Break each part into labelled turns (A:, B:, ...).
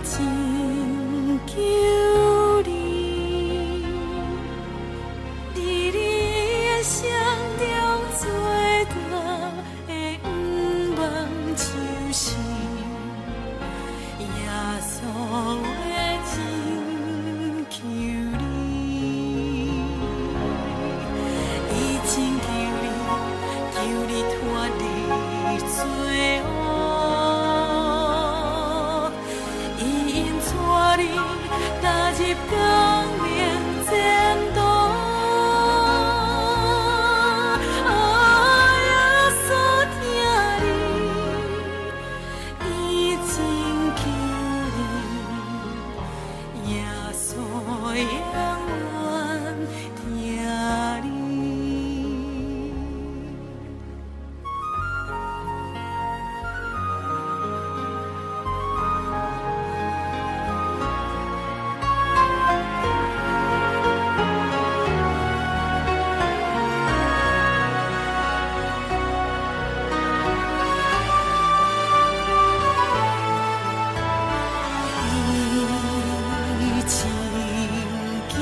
A: 拯救你，伫你一生中最大的願望就是耶穌的拯救你，伊拯救你，救你脫離罪惡，伊引帶你踏入光明前途。啊，耶穌疼你，伊拯救你，耶穌永遠疼你。伊拯救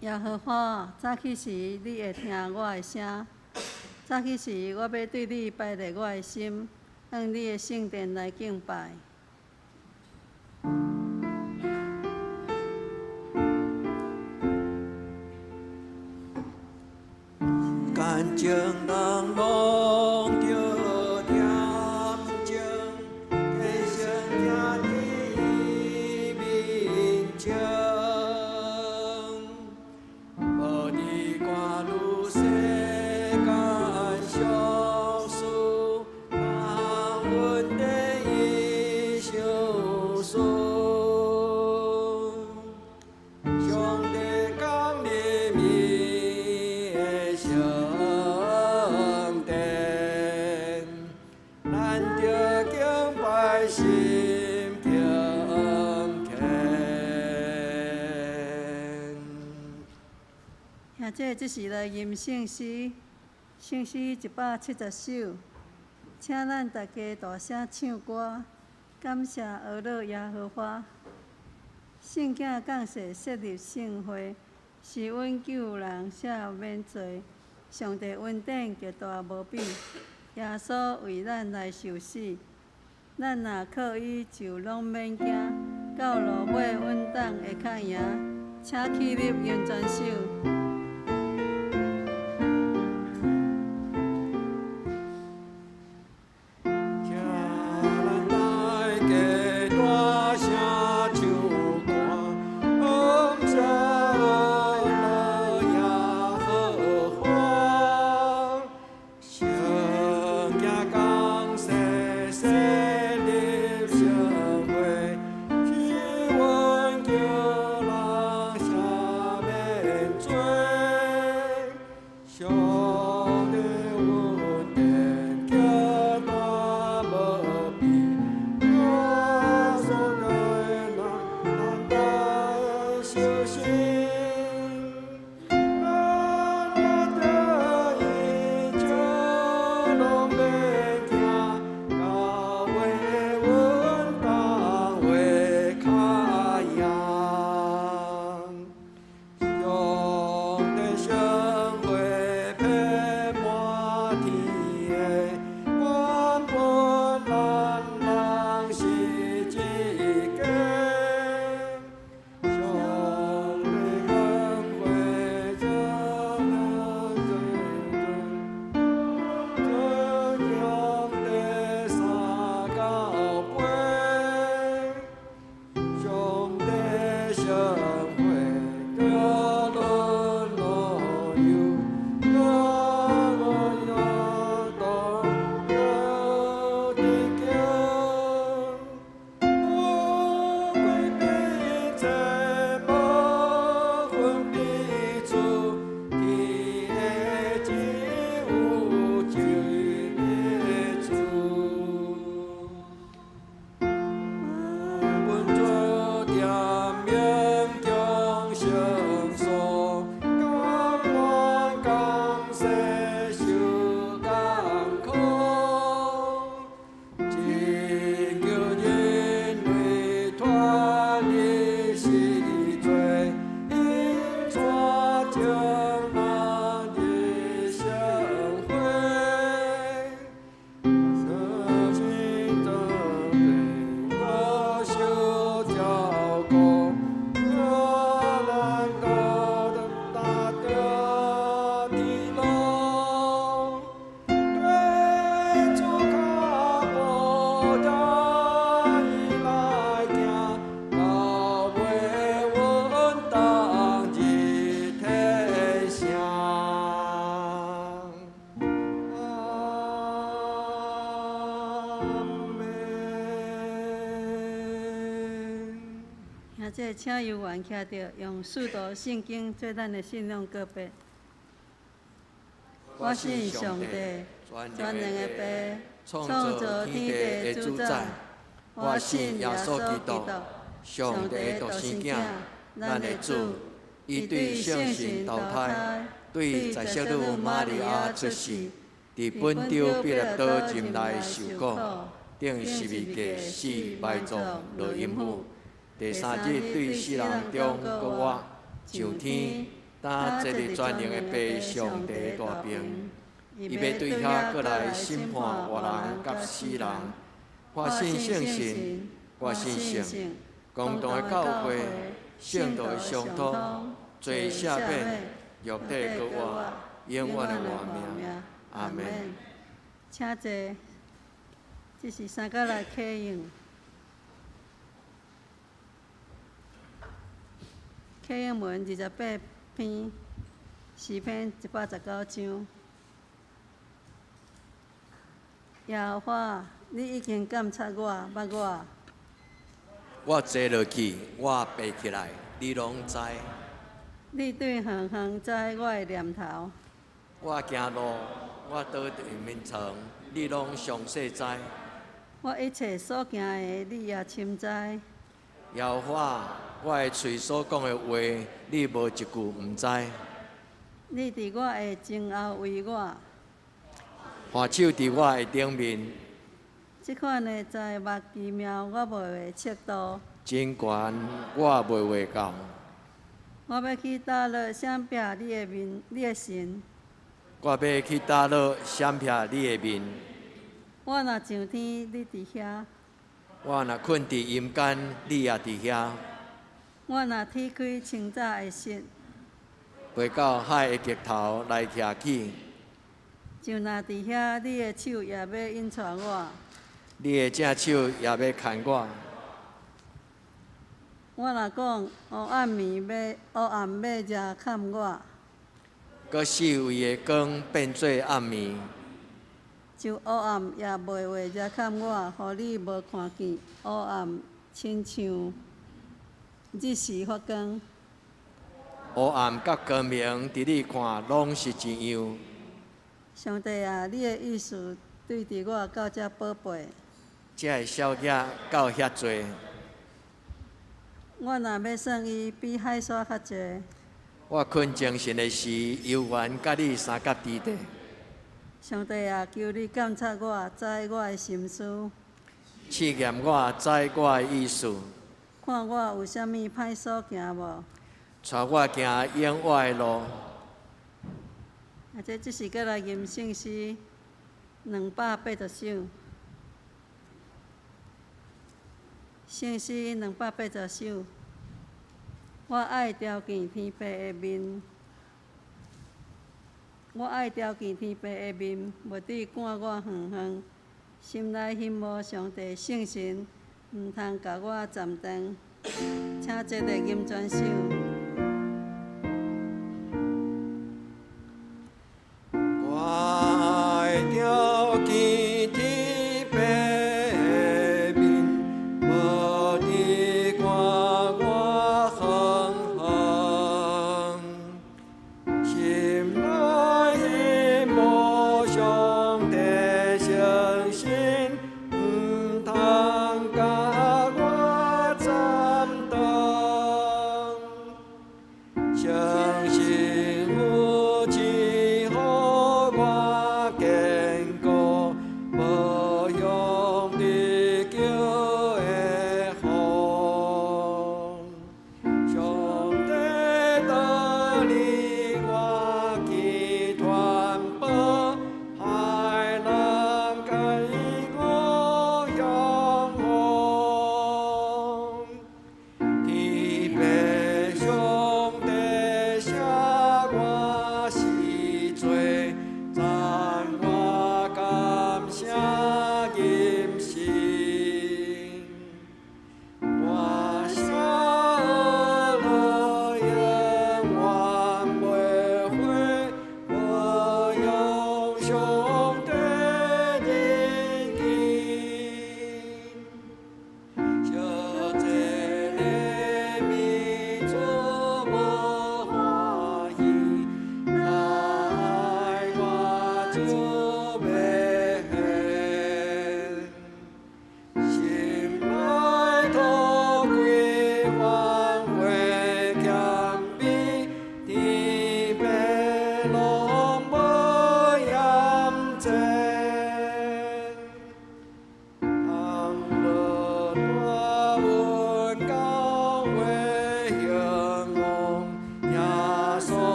B: 耶和華，早起時你會聽我的聲。早起時，我欲對你排列我的心，向你的聖殿來敬拜。
C: 感情人攏著恬靜，虔誠徛佇伊面前，無佇掛慮世間小事，共恩典伊相隨。上帝降臨伊的聖殿，咱著敬拜心敬虔。
B: 兄姐，這時來吟聖詩，聖詩170首，請咱大家大聲唱歌，感謝阿樂耶和華。聖囝降世設立聖會，是阮救人赦免罪。上帝恩典極大無比，耶穌為咱來受死，咱若靠伊就攏免驚，到落尾阮黨會較贏。請起立用全手。
C: 請咱大家大聲唱歌，感謝阿樂耶和華。聖囝降世設立聖會，是阮救人赦免罪。上帝恩典極大無比，耶穌為咱來受死。咱若得伊就攏免驚，到尾阮黨會較贏。上帝聖會遍滿天下，原本咱人是一家。上帝恩惠這將第三到八，上帝聖會叫論樂遊，我我當有得救。無貴彼此，無分彼此，天下只有一個主。阮做店勉強聖所，甘願降世受艱苦，拯救人類脫離死罪，引帶眾人入聖會。聖心對我受照顧，我咱高達得天樂。對主腳步帶來行，到尾阮當日天城。阿門。
B: 兄姐，請有緣徛著，用使徒聖經做咱的信仰告白。我信上帝，全能的父，創造天地的主宰。我信耶穌基督，
C: 上帝的獨生囝，咱的主，伊對聖神投胎，對在聖女瑪利亞出世，佇本丟彼拉多入內受苦，釘十字架死埋葬落陰府，第三日對死人中復活，上天，擔坐佇全能的父上帝大爿，伊欲對遐閣來審判活人佮死人。我信聖神，我信聖公同的教會，聖徒的相通，罪赦免，肉體復活，永遠的活命。阿門。
B: 請坐，這是三角來啟用。啟用文28篇，詩篇119章。耶和華，你已經監察我，捌我。
C: 我坐落去，我爬起來，你攏知。
B: 你對遠遠知我的念頭。
C: 我行路，我倒佇眠床，你攏詳細知。
B: 我一切所行的，你也深知。
C: 耶和華，我的喙所講的話，你無一句毋知。
B: 你佇我的前後圍我。
C: 看守佇我的頂面。
B: 這款的災禍奇妙，我袂會測度。
C: 真懸，我袂會到。
B: 我欲去佗落閃避你的面，你的神。
C: 我欲去佗落閃避你的面。
B: 我若上天，你佇遐；
C: 我若睏佇陰間，你也佇遐。
B: 我若鐵開清早的室，
C: 飛到海的極頭來徛起。
B: 就若佇遐，你的手也欲引帶我。
C: 你的正手也欲牽我。
B: 我若講黑暗欲遮崁我，
C: 閣四圍的光變做暗暝。
B: 就黑暗也袂會遮崁我，予你無看見黑暗，親像日時發光。
C: 黑暗佮光明，佇你看攏是一樣。
B: 上帝啊，你的意思對佇我到遮寶貝。
C: 這个數額到遐濟。
B: 我若欲算伊，比海沙較濟。
C: 我睏精神的時，猶原佮你相佮佇底。
B: 上帝啊，求你監察我，知我的心思。
C: 試驗我，知我的意思。
B: 看我有啥物歹所行無？
C: 帶我行永活的路。
B: 啊，這是閣來吟聖詩280首。聖詩280首。我愛朝見天父的面，我愛朝見天父的面，無得趕我遠遠。心內欣慕上帝聖神，毋通共我暫斷。請這个吟全首。
C: 我愛朝見天父的面，無得趕我遠遠。心內欣慕上帝聖神，毋通共我暫斷。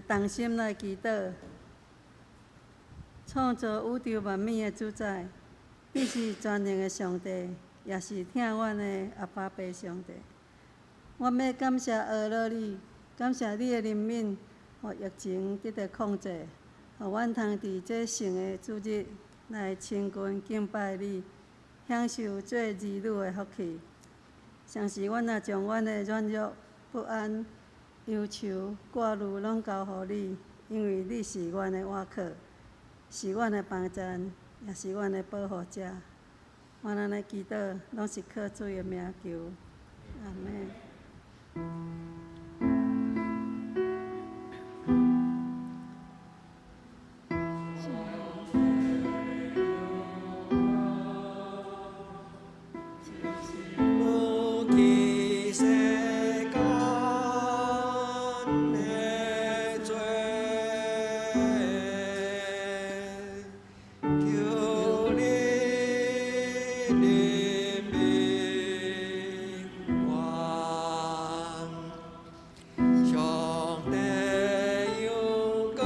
B: 咱同心來祈禱。創造宇宙萬物的主宰，你是全能的上帝，也是疼阮的阿爸父上帝。我欲感謝阿樂你，感謝你的憐憫，予疫情得著控制，予阮通佇這聖的主日來親近敬拜你，享受做兒女的福氣。同時，阮也將阮的軟弱、不安、憂愁、掛慮攏交予你，因為你是阮的倚靠，是阮的幫贊，也是阮的保護者。我按呢祈禱，攏是靠主的名求。阿們。
C: 無記世間的罪，求你憐憫阮。上帝有講，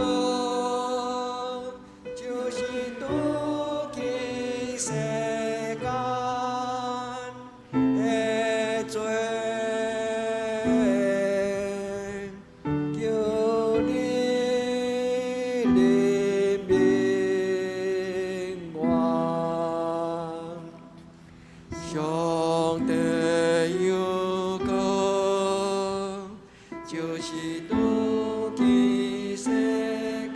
C: 就是拄見世間的罪，求你憐憫阮。上帝有講，就是拄見世間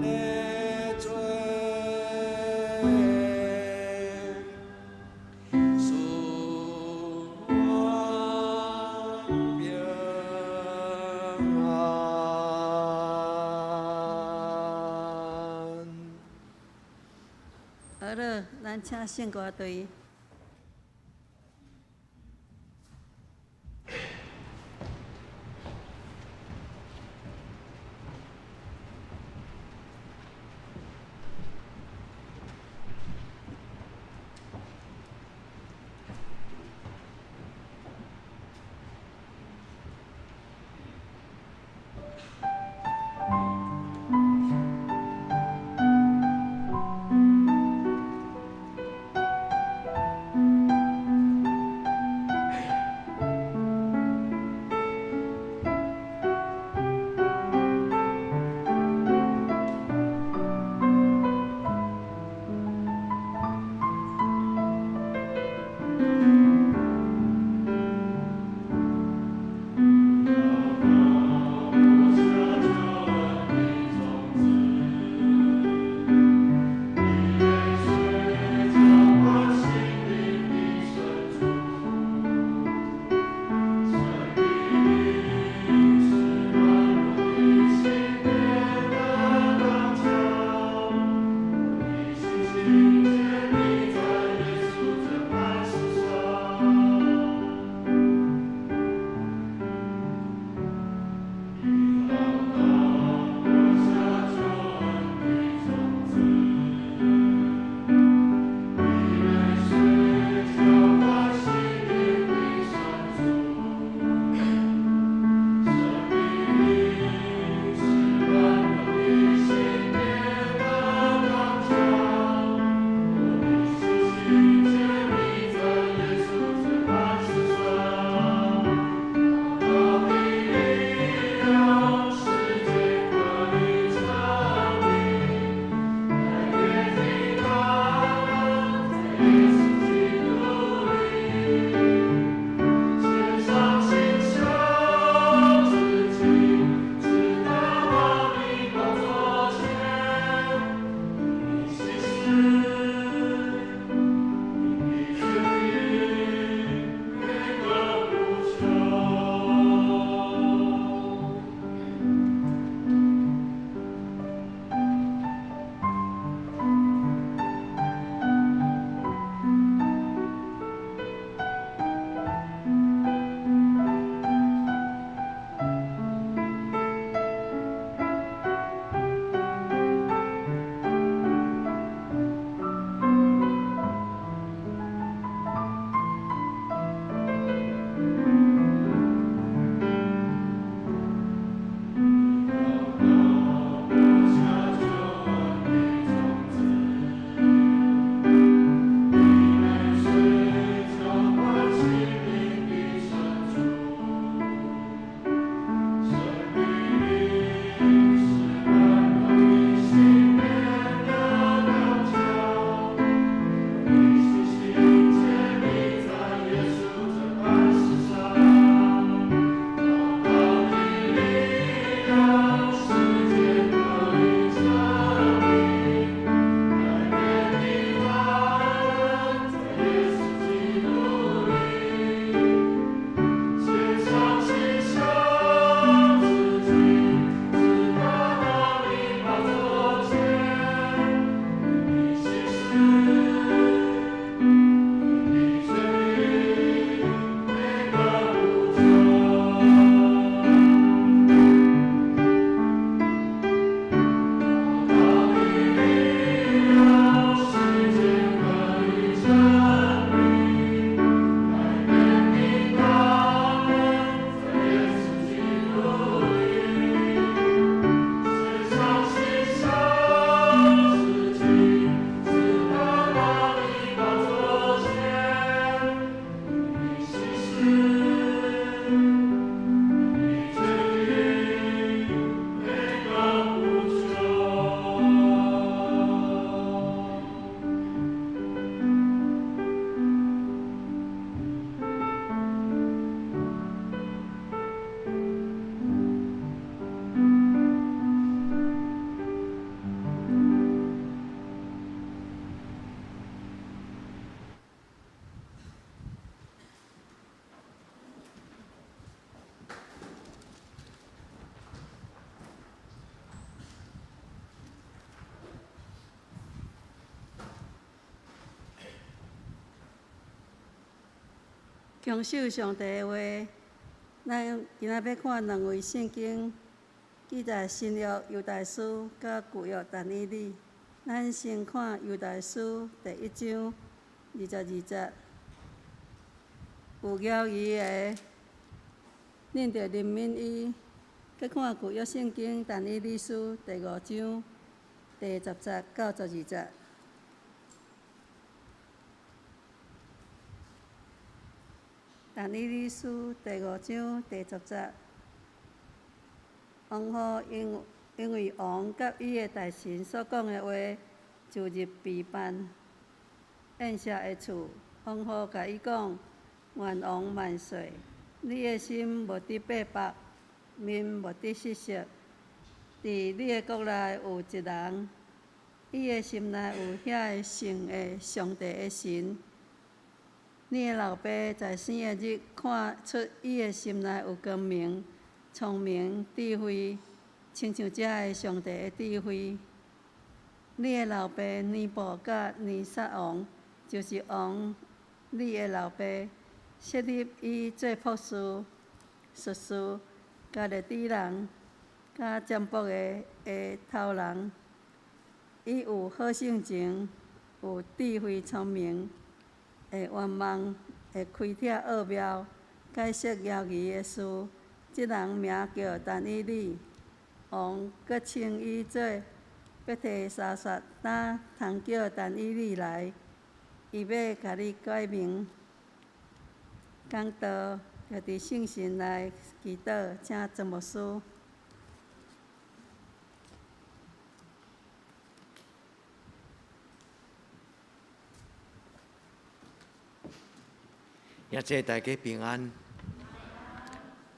C: 的罪，賜我平安。
B: 好了，咱請聖歌隊。
A: 主
B: 強守上帝的話，咱今仔欲看兩位聖經記載新約猶大書佮舊約但以理。咱先看猶大書第一章22節，有枵魚的，恁著憐憫伊。閣看舊約聖經但以理書第五章第十節到十二節。但以理書第五章第十節，王后因為王佮伊的大臣所講的話，就入備辦宴席的厝。王后共伊講：願王萬歲！你的心無得八百，面無得失色。佇你的國內有一人，伊的心內有遐个聖的上帝的神。你的老爸在生的日看出伊的心內有光明、聰明、智慧，親像這个上帝的智慧。你的老爸尼布甲尼撒王，就是王你的老爸，設立伊做博士、術士、迦勒底人、佮占卜的頭人。伊有好性情，有智慧聰明。會圓夢，會開拓奧妙，解釋謎語的事。這人名叫但以理，王閣稱伊做伯提沙撒，焦通叫但以理來，伊欲共你解明。講道，就佇聖神內祈禱，請曾牧師。
C: 兄弟大家平安。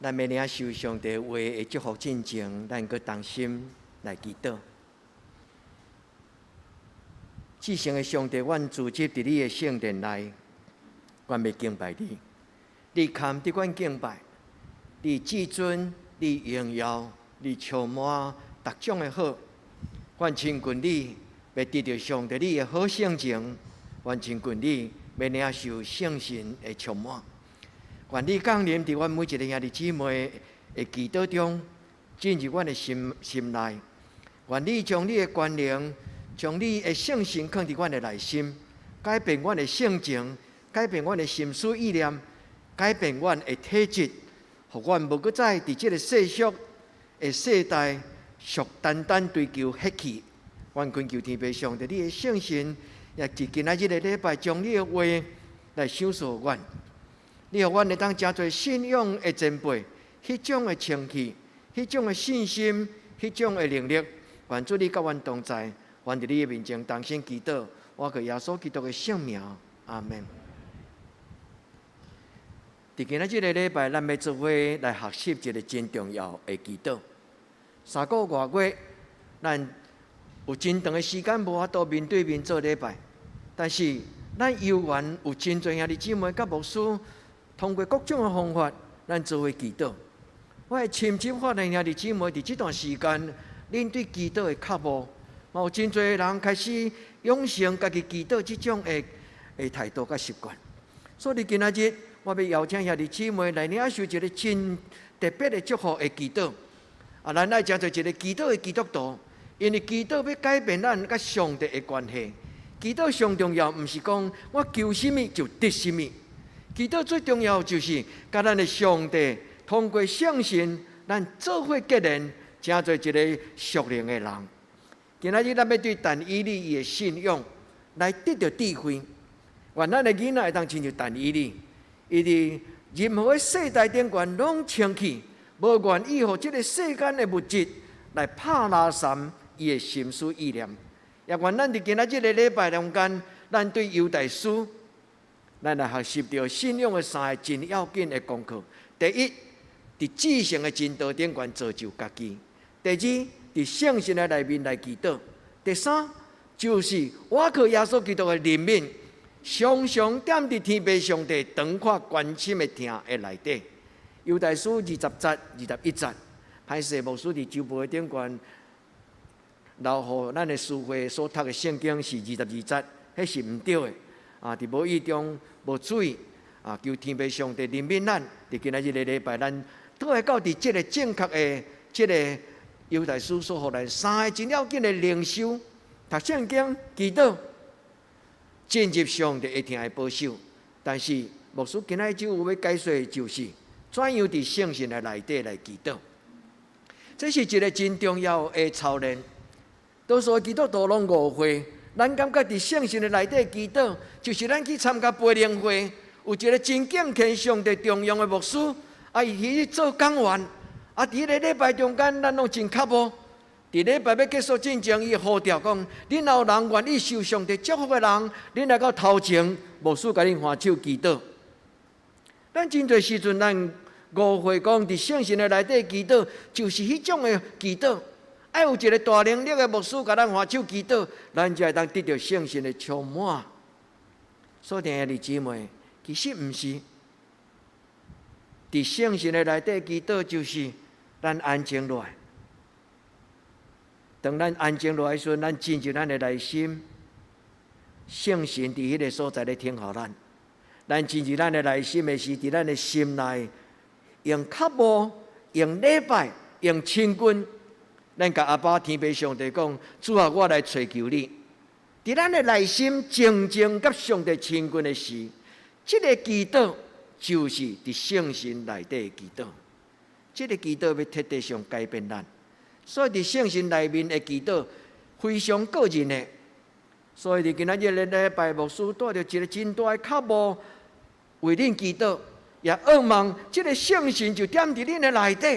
C: 咱欲領受上帝話的祝福進前，咱閣同心來祈禱。至聖的上帝，阮聚集佇你的聖殿內，阮欲敬拜你。你堪得阮敬拜，你至尊，你榮耀，你充滿逐種的好。阮親近你，欲得著上帝你的好性情。阮親近你，欲領受聖神的充滿。願你降臨佇阮每一个兄弟姊妹的祈禱中，進入阮的心心內。願你將你的權能，將你的聖神囥佇阮的內心，改變阮的性情，改變阮的心思意念，改變阮的體質，予阮無閣再佇這个世俗的世代，俗單單追求血氣。阮懇求天父上帝，你的聖神也佇今仔日的禮拜，將你的話來賞賜阮。你予阮會當成做信仰的前輩，彼種的清氣，彼種的信心，彼種的能力。願主你佮阮同在，願佇你的面前同心祈禱，我靠耶穌基督的聖名，阿們。佇今仔這个禮拜，咱欲做伙來學習一个真重要的祈禱。三個外月，咱有真長的時間無法度面對面做禮拜，但是咱猶原有真濟兄弟姊妹佮牧師，通過各種的方法，咱做伙祈禱。我會深深發現兄弟姊妹佇這段時間，恁對祈禱的渴慕，嘛有真濟人開始養成家己祈禱這種的的態度佮習慣。所以今仔日，我欲邀請兄弟姊妹來領受一个真特別的祝福的祈禱。啊，咱愛成做一个祈禱的基督徒，因為祈禱欲改變咱佮上帝的關係。祈禱上重要，毋是講我求啥物就得啥物。祈禱最重要就是佮咱的上帝通過聖神，咱做伙結連，成做一个屬靈的人。今仔日咱欲對但以理伊的信仰來得著智慧，願咱的囡仔會當親像但以理，伊佇任何的世代頂懸攏清氣，無願意予這个世間的物質來拍拉散伊的心思意念。也願咱佇今仔這个禮拜中間，咱對猶大書，咱來學習著信仰的三个真要緊的功課。第一，佇至聖的真道頂懸造就家己；第二，佇聖神的內面來祈禱；第三，就是倚靠耶穌基督的憐憫，常常踮佇天父上帝長闊關心的疼的內底。猶大書20節、21節，歹勢牧師佇週報頂懸留予咱的書會所讀的聖經是22節，彼是毋對的。啊，佇無意中無注意，啊，求天父上帝憐憫咱，佇今仔日个禮拜，咱倒來到佇這个正確的這个猶大書所予咱三个真要緊的靈修：讀聖經、祈禱、進入上帝會聽的保守。但是牧師今仔日有欲解說的就是，怎樣佇聖神的內底來祈禱。這是一个真重要的操練。多數基督徒攏誤會，咱感覺佇聖神的內底祈禱，就是咱去參加培靈會，有一个真敬虔上帝重用的牧師，啊，伊去做講員，啊，佇彼个禮拜中間，咱攏真渴慕。佇禮拜欲結束進前，伊呼召講：恁若有人願意受上帝祝福的人，恁來到頭前，牧師共恁挽手祈禱。咱真濟時陣，咱誤會講，佇聖神的內底祈禱，就是彼種的祈禱。愛有一个大能力的牧師共咱挽手祈禱，咱才會當得著聖神的充滿。所以，兄弟姊妹，其實毋是。佇聖神的內底祈禱，就是咱安靜落來。當咱安靜落來時陣，咱進入咱的內心，聖神佇彼个所在咧聽候咱。咱進入咱的內心的時，佇咱的心內，用渴慕、用禮拜、用親近，咱共阿爸天父上帝講：主啊，我來揣求你。佇咱的內心靜靜佮上帝親近的時，這个祈禱就是佇聖神內底的祈禱。這个祈禱欲徹底上改變咱。所以佇聖神內面的祈禱非常個人的。所以佇今仔日的禮拜，牧師帶著一个真大的渴慕，為恁祈禱，也向望這个聖神就踮佇恁的內底，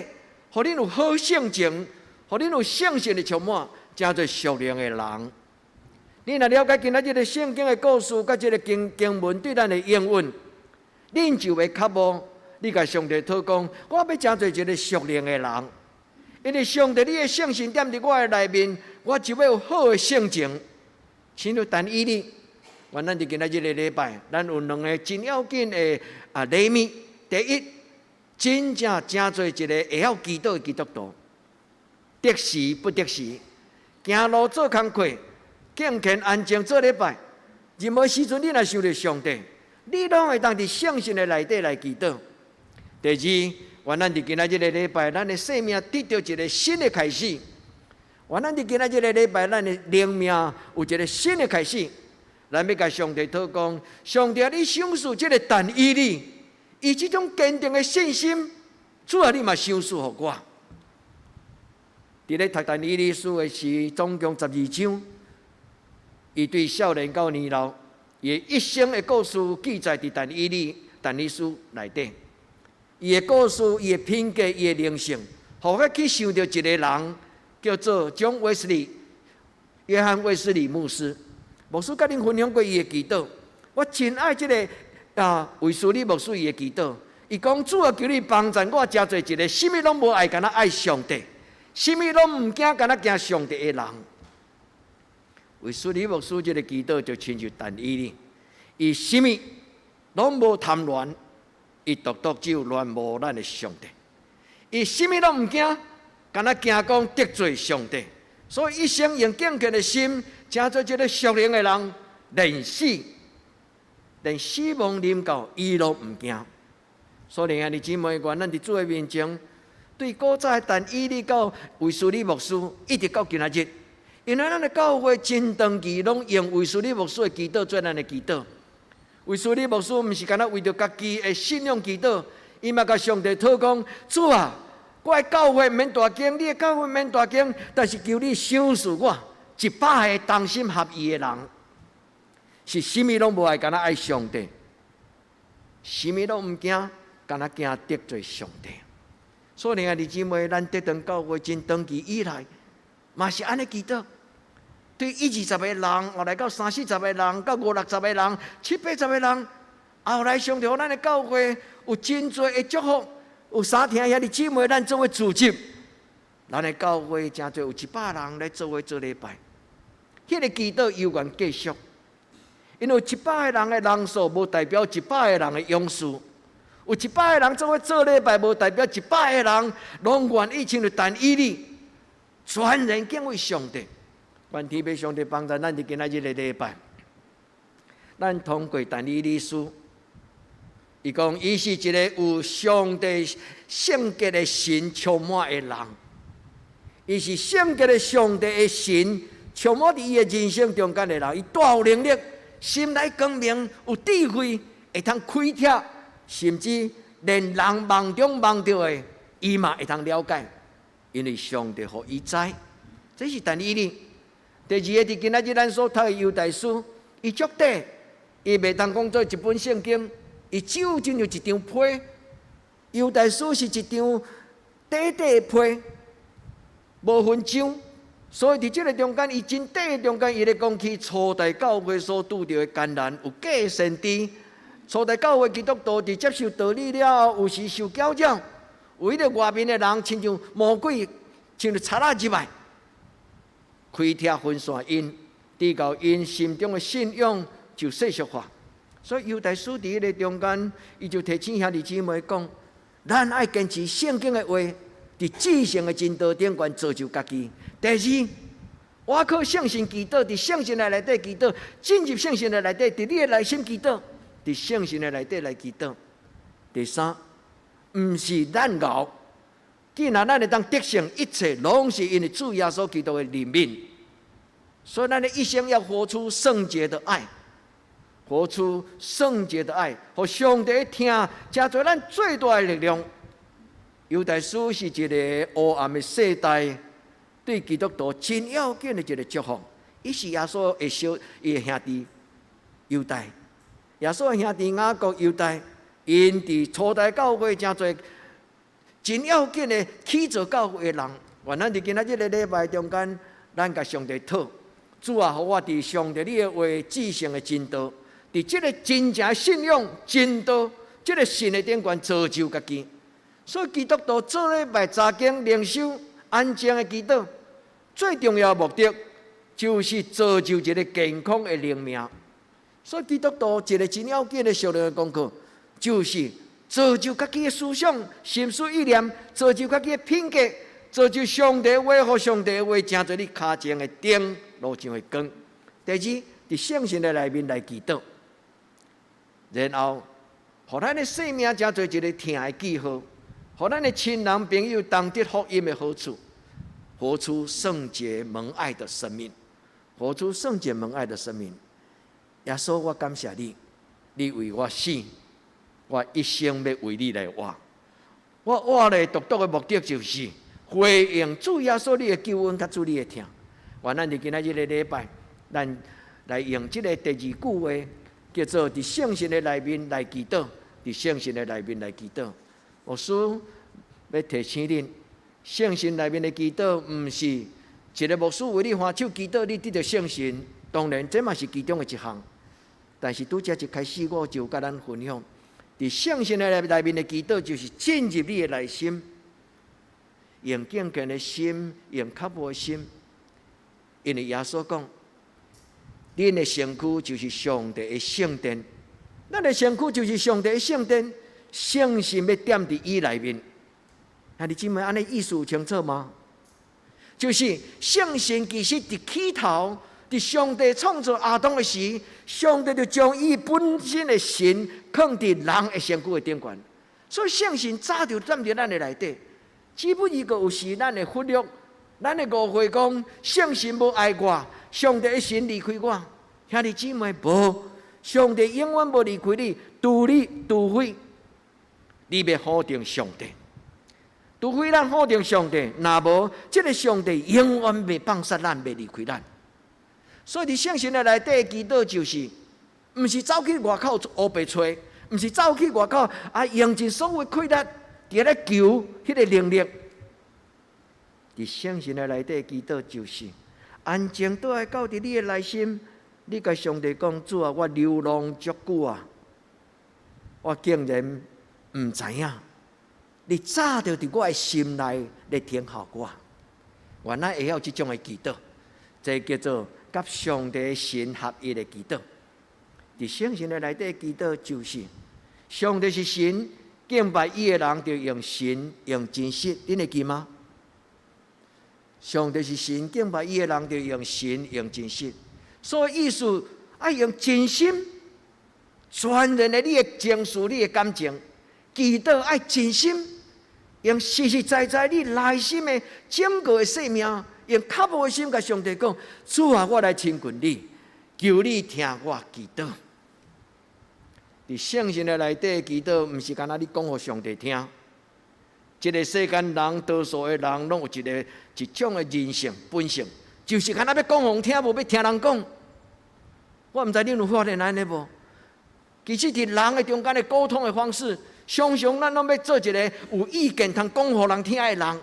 C: 予恁有好性情，予恁有聖神的充滿，成做屬靈的人。你若了解今仔日的聖經的故事，佮這个經經文對咱的應允，恁就會渴慕，你共上帝禱講，我欲成做一个屬靈的人。因為上帝，你的聖神踮佇我的內面，我就欲有好的性情。親像但以理，願咱佇今仔日个禮拜，咱有兩个真要緊的啊禮物。第一，真正成做一个會曉祈禱的基督徒，得時不得時，行路做工課，敬虔安靜做禮拜，任何時陣你若想著上帝，你攏會當佇聖神的內底來祈禱。第二，願咱佇今仔日个禮拜，咱的生命得著一个新的開始。願咱佇今仔日个禮拜，咱的靈命有一个新的開始。咱欲共上帝禱講，上帝，你賞賜這个但以理，伊這種堅定的信心，主啊，你嘛賞賜予我。佇咧讀但以理書的時，總共12章，伊對少年到年老，伊一生的故事記載佇但以理但以理書內底。伊的故事，伊的品格，伊的靈性，予我去想著一个人，叫做蔣衛斯理，約翰衛斯理牧師。牧師佮恁分享過伊的祈禱，我真愛這个啊衛斯理牧師伊的祈禱。伊講，主啊，求你幫助我，成做一个啥物攏無愛，干焦愛上帝，啥物攏毋驚，干焦驚上帝的人。衛斯理牧師這个祈禱就親像但以理，伊啥物攏無貪戀，伊獨獨只有戀慕咱的上帝。伊啥物攏毋驚，干焦驚講得罪上帝，所以一生用敬虔的心，成做一个屬靈的人，連死連死亡臨到，伊攏毋驚。所以兄弟姊妹，願咱佇主的面前，對古早的但以理到衛斯理牧師，一直到今仔日，因為咱的教會真長期攏用衛斯理牧師的祈禱做咱的祈禱。衛斯理牧師毋是干焦為著家己的信仰祈禱，伊嘛共上帝禱講：主啊，我的教會毋免大間，你的教會毋免大間，但是求你賞賜我100個同心合意的人，是啥物攏無愛，干焦愛上帝，啥物攏毋驚，干焦驚得罪上帝。所以兄弟姊妹，咱得堂教會真長期以來，嘛是按呢祈禱。對一二十個人，後來到三四十個人，到五六十個人，七八十個人，後來上帝予咱的教會有真濟的祝福，有三廳兄弟姊妹，咱做伙組織，咱的教會誠濟有100人來做伙做禮拜，彼个祈禱猶原繼續，因為一百個人的人數，無代表一百個人的勇士；有一百個人做伙做禮拜，無代表一百個人攏願意親像但以理，全然敬畏上帝。願天父上帝幫助咱佇今仔日的禮拜，咱通過但以理書，伊講伊是一个有上帝聖潔的神充滿的人，伊是聖潔的上帝的神充滿佇伊的人生中間的人，伊大有能力，心內光明，有智慧，會通開拓，甚至連人夢中夢著的，伊嘛會通了解，因為上帝予伊知。這是但以理。第二个，佇今仔日咱所讀的猶大書，伊足短，伊袂當講做一本聖經。伊只有親像一張批，猶大書是一張短短的批，無分章，所以佇這个中間，伊真短的中間，伊咧講起初代教會所拄著的艱難，有假先知。初代教會基督徒佇接受道理了後，有時受攪擾，有彼个外面的人親像魔鬼，親像賊仔入來，開拆分散𪜶，直到𪜶心中的信仰就世俗化。所以猶大書佇彼个中間，伊就提醒兄弟姊妹講：咱愛堅持聖經的話，佇至聖的真道頂懸造就家己。第二，倚靠聖神祈禱，佇聖神的內底祈禱，進入聖神的內底，佇你的內心祈禱，佇聖神的內底來祈禱。第三，毋是咱𠢕，既然咱會當得勝一切，攏是因為主耶穌基督的憐憫。所以，咱的一生要活出聖潔的愛。活出聖潔的愛，予上帝疼，成做咱最大的力量。猶大書是一个黑暗的世代，對基督徒真要緊的一个祝福。伊是耶穌的小伊的兄弟猶大，耶穌的兄弟雅各猶大，𪜶佇初代教會誠濟真要緊的起造教會的人。願咱佇今仔這个禮拜中間，咱共上帝討，主啊，予我佇上帝你的話至聖的真道。佇這个真正信仰真道，這个信的頂懸造就家己。所以基督徒做禮拜查經靈修安靜的祈禱，最重要的目的就是造就一个健康的靈命。所以基督徒一个真要緊的屬靈的功課，就是造就家己的思想、心思意念，造就家己的品格，造就上帝話，予上帝話成做你跤前的燈，路上的光。第二，佇聖神的內面來祈禱。然後，予咱的生命成做一个疼的記號，予咱的親人朋友同得福音的好處，活出聖潔蒙愛的生命，活出聖潔蒙愛的生命。耶穌，我感謝你，你為我死，我一生欲為你來活。我活咧獨獨的目的就是回應主耶穌你的救恩，佮主你的疼。願咱佇今仔這个禮拜，咱來用這个第二句話，叫做佇聖神的內面來祈禱，佇聖神的內面來祈禱。牧師欲提醒恁，聖神內面的祈禱，毋是一個牧師為你揮手祈禱，你得著聖神。當然，這嘛是其中的一項。但是拄才一開始我就佮咱分享，佇聖神的內面的祈禱，就是進入你的內心，用敬虔的心，用渴慕的心。因為耶穌講，恁的身軀就是上帝的聖殿，咱的身軀就是上帝的聖殿，聖神欲踮佇伊內面。兄弟姊妹，按呢意思有清楚嗎？就是聖神其實佇起頭，佇上帝創造亞當的時，上帝就將伊本身的神囥佇人的身軀的頂懸，所以聖神早就踮佇咱的內底。只不過有時咱會忽略，咱會誤會講聖神無愛我，上帝的神離開我。兄弟姊妹，無，上帝永遠無離開你，除非你欲否定上帝，除非咱否定上帝，若無，這个上帝永遠袂放捨咱，袂離開咱。所以佇聖神的內底祈禱就是，毋是走去外口烏白揣，毋是走去外口啊，用盡所有氣力佇咧求彼个能力。佇聖神的內底祈禱就是，安靜倒來到佇你的內心，你共上帝講：主啊，我流浪足久啊，我竟然毋知影，你早就佇我的心內咧等候我。原來會曉這種的祈禱，這叫做佮上帝神合一的祈禱。佇聖神的內底祈禱就是，上帝是神，敬拜伊的人就用神用真實，恁會記嗎？上帝是神，敬拜伊的人就用神用真實。所以意思愛用真心，全然的你的情緒、你的感情，祈禱愛真心，用實實在在你內心的整個的生命，用渴慕的心共上帝講：主啊，我來親近你，求你聽我祈禱。佇聖神的內底祈禱，毋是干焦你講予上帝聽。這个世間人，多數的人，攏有一个一種的人性本性，就是干焦欲講予人聽，無欲聽人講。我毋知恁有發現按呢無？其實佇人的中間的溝通的方式，常常咱攏欲做一个有意見通講予人聽的人。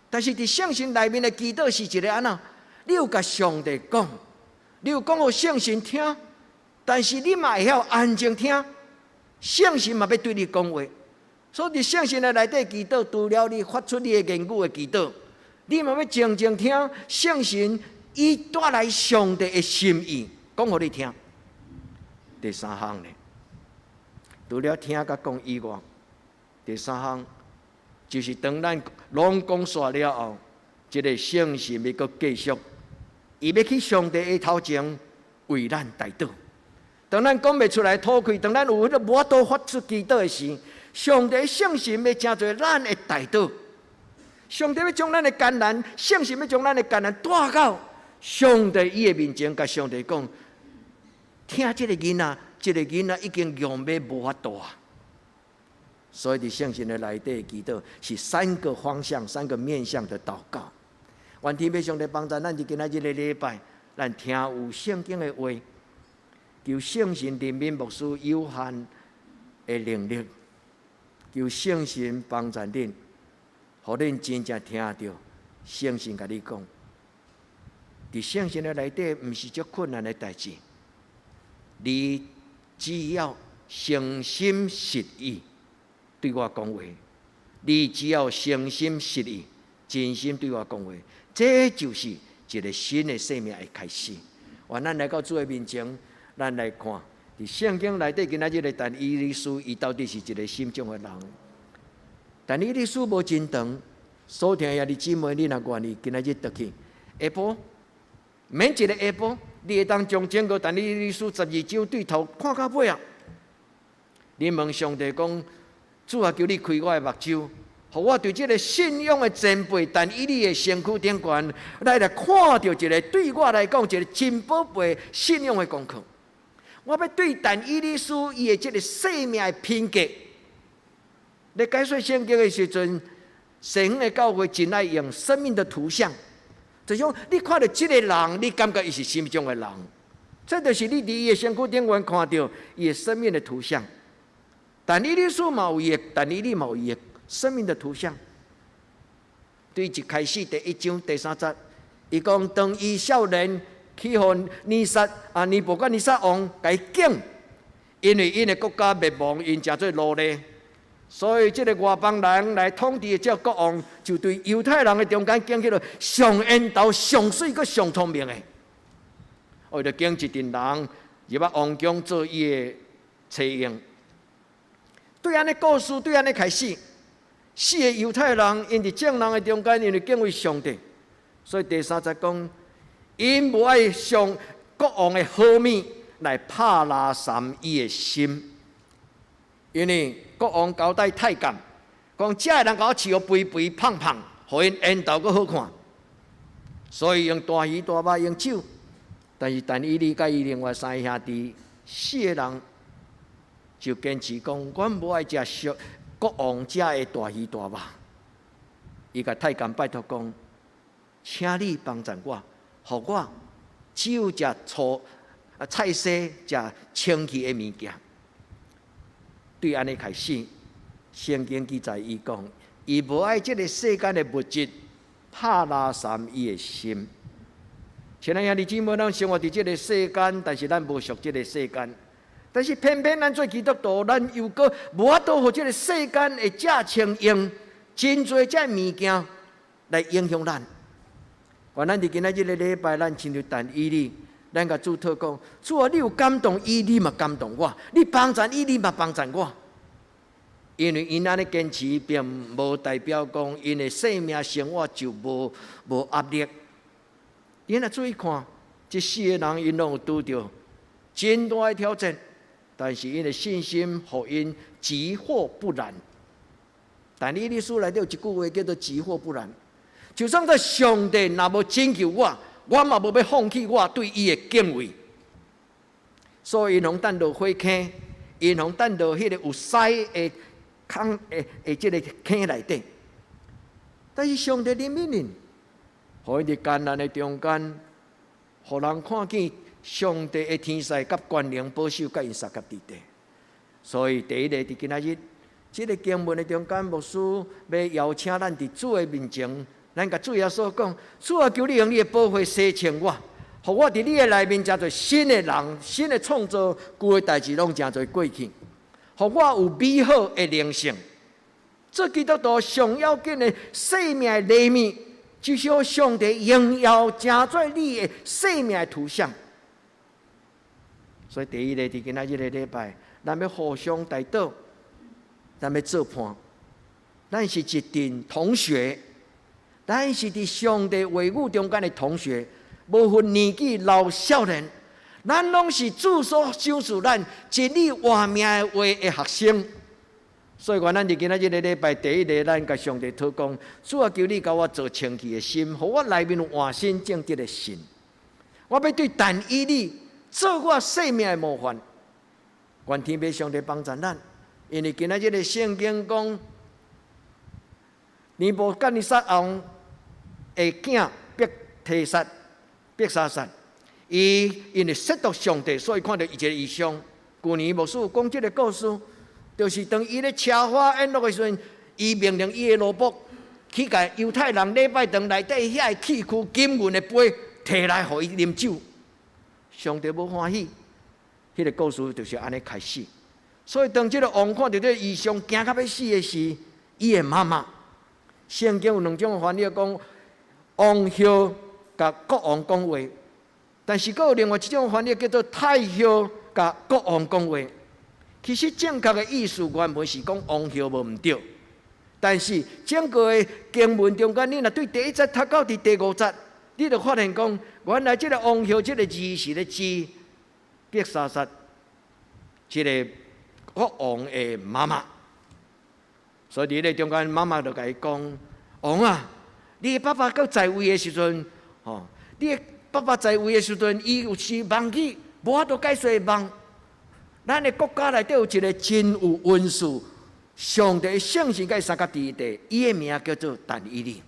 C: 但是佇聖神內面的祈禱是一个按怎？你有共上帝講，你有講予聖神聽，但是你嘛會曉安靜聽，聖神嘛欲對你講話。所以佇聖神的內底祈禱，除了你發出你的言語的祈禱，你嘛欲靜靜聽聖神伊帶來上帝的心意，講予你聽。第三項呢，除了聽佮講以外，第三項就是當咱攏講煞了後，這个聖神欲閣繼續，伊欲去上帝的頭前為咱代禱。當咱講袂出來吐氣，當咱有彼个無法度發出祈禱的時，上帝聖神欲成做咱的代禱。上帝欲將咱的艱難，聖神欲將咱的艱難帶到上帝伊的面前，共上帝講：疼這个囡仔，這个囡仔已經強欲無法度啊！所以佇聖神的內底祈禱是三個方向、三個面向的禱告。願天父上帝幫助咱，佇今仔日个禮拜，咱聽有聖經的話，求聖神憐憫牧師有限的能力，求聖神幫助恁，予恁真正聽著聖神共你講。佇聖神的內底，毋是足困難的代誌，你只要誠心實意對我講話，你只要誠心實意、真心對我講話，這就是一个新的生命的開始。願咱來到主的面前，咱來看，佇聖經內底今仔日的但以理書，伊到底是一个啥物種的人？但以理書無真長，所聽兄弟姊妹，你若願意，今仔日轉去下晡，免一个下晡，你會當將整個但以理書12章對頭看到尾啊！你問上帝講：主啊，求你開我的目睭，予我對這个信仰的前輩但以理的身軀頂懸，來看著一个對我來講一个真寶貝信仰的功課。我欲對但以理書伊的這个生命的品格，咧解說聖經的時陣，西方的教會真愛用生命的圖像，就是講你看著這个人，你感覺伊是啥物種的人？這就是你佇伊的身軀頂懸看著伊的生命的圖像。但以理書嘛有伊的，但以理嘛有伊的生命的圖像。對一開始第一章第三節，伊講當伊少年去予尼撒啊尼布甲尼撒王共伊揀，因為𪜶的國家滅亡，𪜶成做奴隸，所以這个外邦人來統治的這個國王，就對猶太人的中間揀彼个上緣投、上媠、閣上聰明的，伊就揀一陣人入來王宮做伊的冊用。對按呢故事，對按呢開始，四个猶太人𪜶佇眾人的中間，因為敬畏上帝，所以第三節講，𪜶無愛上國王的好物來拍拉毳伊的心，因為國王交代太監，講這个人共我飼予肥肥胖胖，予𪜶緣投閣好看，所以用大魚大肉用酒，但是但以理佮伊另外三个兄弟四个人就堅持講，阮無愛食上國王遮的大魚大肉。伊共太監拜託講，請你幫贊我，予我只有食粗啊菜蔬，食清氣的物件。對按呢開始，聖經記載伊講，伊無愛這个世間的物質，拍拉毳伊的心。親愛兄弟姊妹，咱生活佇這个世間，但是咱無屬這个世間。但是偏偏咱做基督徒，咱又閣無法度予這个世間的這清用真濟這物件來影響咱。願咱佇今仔日个禮拜，咱親像但以理，咱共主禱講：主啊，你有感動伊，你嘛感動我；你幫贊伊，你嘛幫贊我。因為𪜶按呢堅持，並無代表講𪜶的生命生活就無壓力。你若注意看，這四个人𪜶攏有拄著真大的挑戰。但是𪜶的信心予𪜶急火不燃。但以理書內底有一句話叫做急火不燃。就算這上帝若無拯救我，我嘛無欲放棄我對伊的敬畏。所以𪜶予擲落火坑，𪜶予擲落彼個有獅的坑的的這个坑內底。但是上帝憐憫𪜶，予𪜶佇艱難的中間，予人看見上帝的天使佮權能保守佮𪜶相佮佇底。所以第一个佇今仔日，這个經文的中間，牧師欲邀請咱佇主的面前，咱共主耶穌講：主啊，求你用你的寶血洗清我，予我佇你的內面成做新的人，新的創造，舊的代誌攏成做過去，予我有美好的靈性。做基督徒上要緊的生命的禮物，就是予上帝榮耀成做你的生命的圖像。所以第一个佇今仔日个禮拜，咱欲互相代禱，咱欲做伴，咱是一陣同學，咱是佇上帝話語中間的同學，無分年紀老少年，咱攏是主所賞賜咱真理活命的話的學生。所以，咱佇今仔日个禮拜第一个，咱共上帝禱講：主啊，求你共我造清氣的心，予我內面有換新正直的心。我欲對但以理做我生命的模範。願天父上帝幫助咱，因為今仔日个聖經講，尼布甲尼撒王的囝伯提撒、伯沙撒，伊因為褻瀆上帝，所以看著伊一個異象。舊年牧師有講這個故事，就是當伊咧奢華宴樂的時陣，伊命令伊的奴僕去共猶太人禮拜堂內底遐个器具金銀的杯提來，予伊啉酒。上帝無歡喜，彼個故事就是按呢開始。所以當這個王看著這個異象，驚甲欲死的時，伊的媽媽，聖經有兩種翻譯講，王后共國王講話，但是閣有另外一種翻譯叫做太后共國王講話。其實正確的意思原文是講王后無毋對，但是整個的經文中間，你若對第一節讀到佇第五節，你就發現講，原來這個王后這個字是咧指伯沙撒這個國王的媽媽。所以佇咧中間，媽媽就共伊講：王啊，你的爸爸閣在位的時陣，吼，你的爸爸在位的時陣，伊有時夢去無法度解說夢。咱的國家內底有一個真有恩賜，上帝聖神共伊相佮佇的，伊的名叫做但以理。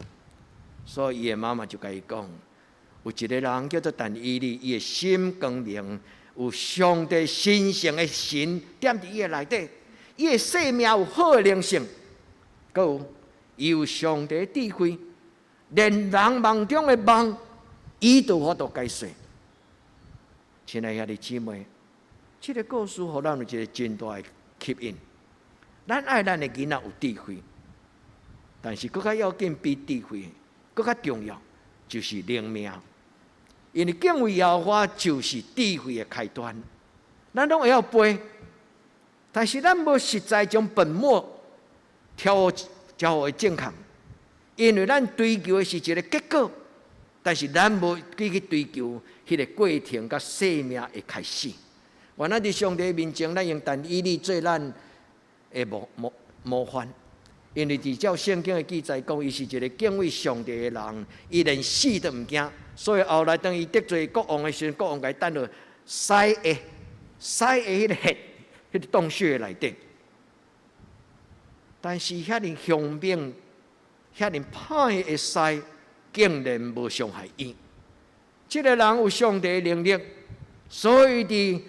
C: 所以伊的媽媽就共伊講，有一個人叫做但以理，伊的心光明，有上帝神聖的神踮佇伊的內底，伊的生命有好的靈性，閣有伊有上帝的智慧，連人夢中的夢，伊都有法度解說。親愛兄弟姊妹，這個故事予咱有一個真大的吸引。咱愛咱的囡仔有智慧，但是閣較要緊比智慧閣較重要，就是靈命。因為敬畏耶和華就是智慧的開端。咱攏會曉背，但是咱無實在將本末調調予正確。因為咱追求的是一個結果，但是咱無去追求彼個過程佮生命的開始。願咱佇上帝面前，咱用但以理做咱的模範。因為佇照聖經的記載講，伊是一個敬畏上帝的人，伊連死都毋驚。所以後來當伊得罪國王的時陣，國王共伊擲落獅的獅的彼個穴，彼個洞穴內底。但是遐爾兇猛、遐爾歹的獅，竟然無傷害伊。這個人有上帝的能力，所以佇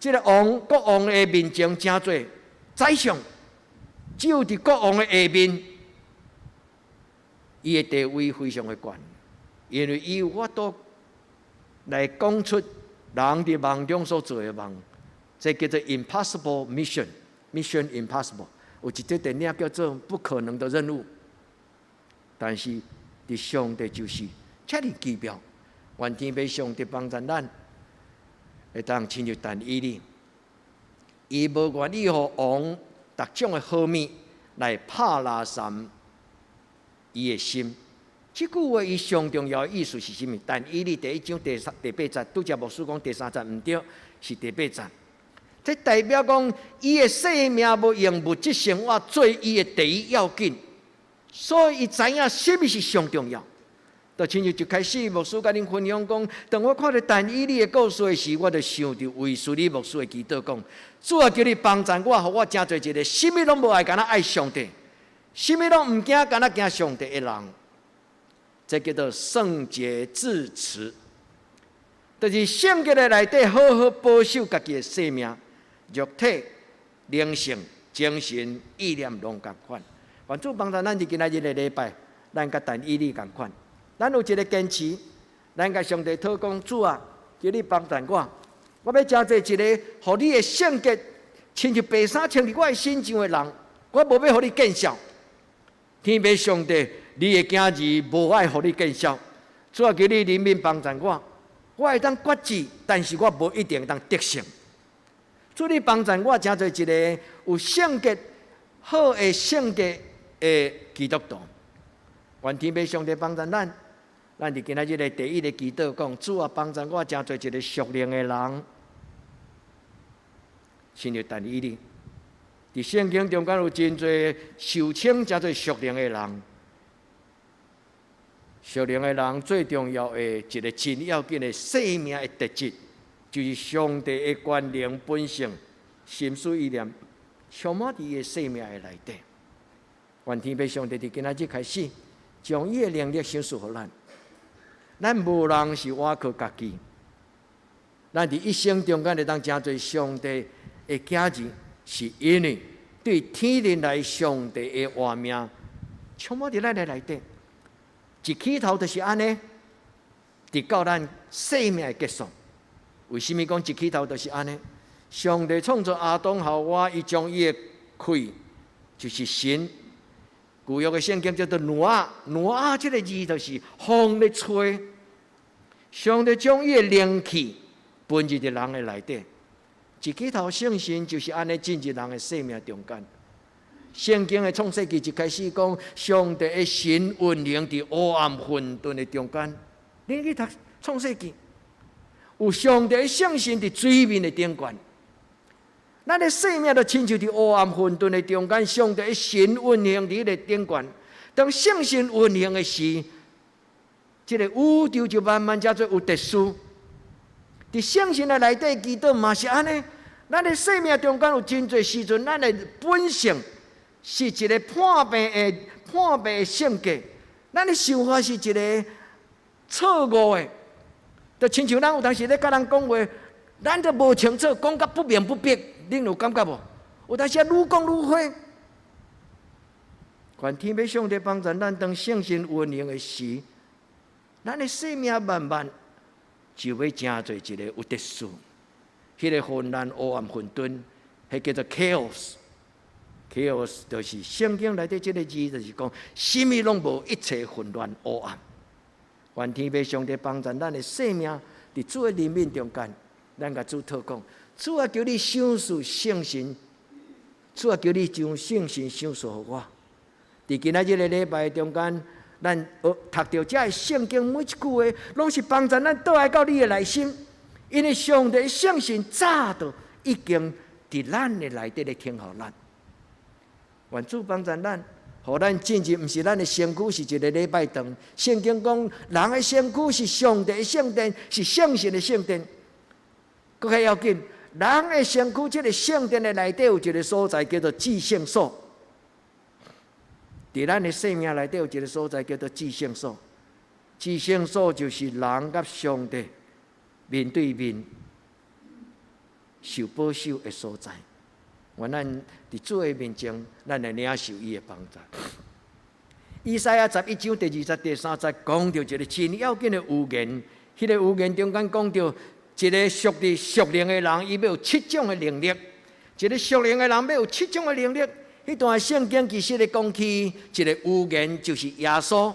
C: 這個王國王的面前成做宰相，只有佇國王的下面，伊的地位非常的懸，因為伊有法度來講出人佇夢中所做的夢，這叫做 Impossible Mission，Mission Impossible。有一齣電影叫做《不可能的任務》，但是佇上帝就是遮爾奇妙，願天父上帝幫助咱，會當親像但以理，伊無願意予王逐種的好物來拍拉散伊的心。這句話伊上重要的意思是啥物？但以理第一章第三第八節，拄才牧師講第三節毋對，是第八節。這代表講，伊的生命無用物質生活做伊的第一要緊，所以伊知影啥物是上重要。就親像一開始牧師共恁分享講，當我看著但以理的故事的時，我就想著衛斯理牧師的祈禱講：主啊，求你幫助我，予我成做一個啥物攏無愛，干焦愛上帝；啥物攏毋驚，干焦驚上帝的人。這叫做聖潔自持，就是聖潔的內底好好保守家己的生命、肉體、靈性、精神、意念攏仝款。願主幫助咱佇今仔日的禮拜，咱佮但以理仝款。咱有一个堅持，咱共上帝禱講，主啊，求你幫助我，我欲成做一个，予你的聖潔，親像白衫穿佇我的身上的人，我無欲予你見笑。天父上帝，你的囝兒無愛予你見笑。主啊，求你憐憫幫助我，我會當決志，但是我無一定會當得勝。主你幫助我，成做一个有聖潔、好的性格的基督徒。願天父上帝幫助咱。咱佇今仔日的第一个祈禱講，主啊，幫助我成做一个屬靈的人，親像但以理。佇聖經中間有真濟受稱成做屬靈的人，屬靈的人最重要的一个真要緊的生命的特質，就是上帝的權能本性、心思意念，充滿佇伊的生命的內底。願天父上帝佇今仔日開始，將伊的能力賞賜予咱。咱無人是倚靠家己，咱佇一生中間會當成做上帝的囝兒，是因為對天靈來上帝的活命充滿佇咱的內底。一起頭就是按呢，直到咱生命的結束。為啥物講一起頭就是按呢？上帝創造亞當夏娃，伊將伊的氣，就是神。舊約的聖經叫做挪亞，挪亞這个字就是風咧吹。上帝將伊的靈氣分入佇人的內底，一起頭聖神就是按呢進入人的生命中間。聖經的創世記一開始講，上帝的神運行佇黑暗混沌的中間。你去讀創世記，有上帝的聖神佇水面的頂懸。咱的生命就親像佇黑暗混沌的中間，上帝的神運行佇彼个頂懸。當聖神運行的時，這个宇宙就慢慢成做有秩序。佇聖神的內底祈禱嘛是按呢。咱的生命中間有真濟時陣，咱的本性是一个叛逆的性格，咱的想法是一个錯誤的。就親像咱有當時咧佮人講話，咱都無清楚，講甲不明不白，恁有感覺無？有當時啊，愈講愈花。願天父上帝幫助咱，當聖神運行的時，咱的生命慢慢就欲成做一个有秩序。彼个混亂、黑暗、混沌，彼叫做 chaos。chaos 就是聖經內底這个字，就是講啥物攏無，一切混亂、黑暗。願天父上帝幫助咱的生命，佇主的憐憫中間，咱共主禱講：主啊，求你賞賜聖神，主啊，求你將聖神賞賜予我。佇今仔日个禮拜中間，咱學讀著這个聖經每一句話，攏是幫助咱倒來到你的內心，因為上帝聖神早就已經佇咱的內底咧聽候咱。願主幫助咱，予咱進入，毋是咱的身軀是一个禮拜堂。聖經講，人的身軀是上帝的聖殿，是聖神的聖殿。閣較要緊，人的身軀這个聖殿的內底有一个所在叫做至聖所。佇咱的生命內底有一个所在叫做至聖所。至聖所就是人佮上帝面對面受保守的所在。願咱佇主的面前，咱來領受伊的幫助。以賽亞11章第二節、第三節講著一个真要緊的預言，彼个預言中間講著一个屬佇屬靈的人，伊欲有七種的能力；一个屬靈的人欲有七種的能力。彼段聖經其實咧講起一個預言，就是耶穌。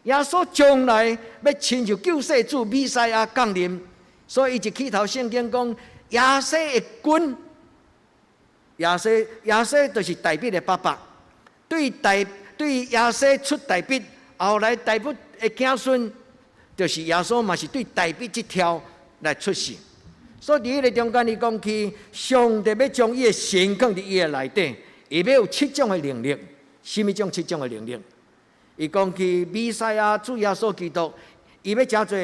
C: 耶穌將來欲親像救世主彌賽亞降臨，所以伊一起頭聖經講耶西的根。耶西耶西就是大衛的爸爸，對耶西出大衛，後來大衛的子孫就是耶穌嘛，是對大衛這條來出世。所以佇彼个中間，伊講起上帝欲將伊的神囥佇伊的內底，伊欲有七種的能力。啥物種七種的能力？伊講起彌賽亞主耶穌基督，伊欲成做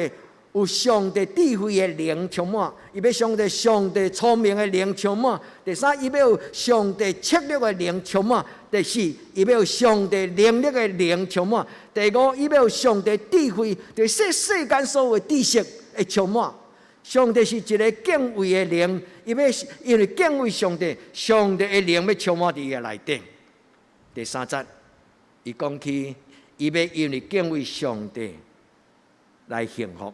C: 有上帝智慧的靈充滿，伊欲上帝聰明的靈充滿。第三，伊欲有上帝策略的靈充滿。第四，伊欲有上帝能力的靈充滿。第五，伊欲有上帝智慧，就是世間所有的知識的充滿。上帝是一个敬畏的靈，伊欲因為敬畏上帝，上帝的靈欲充滿佇伊的內底。第三節，伊講起，伊欲因為敬畏上帝來幸福，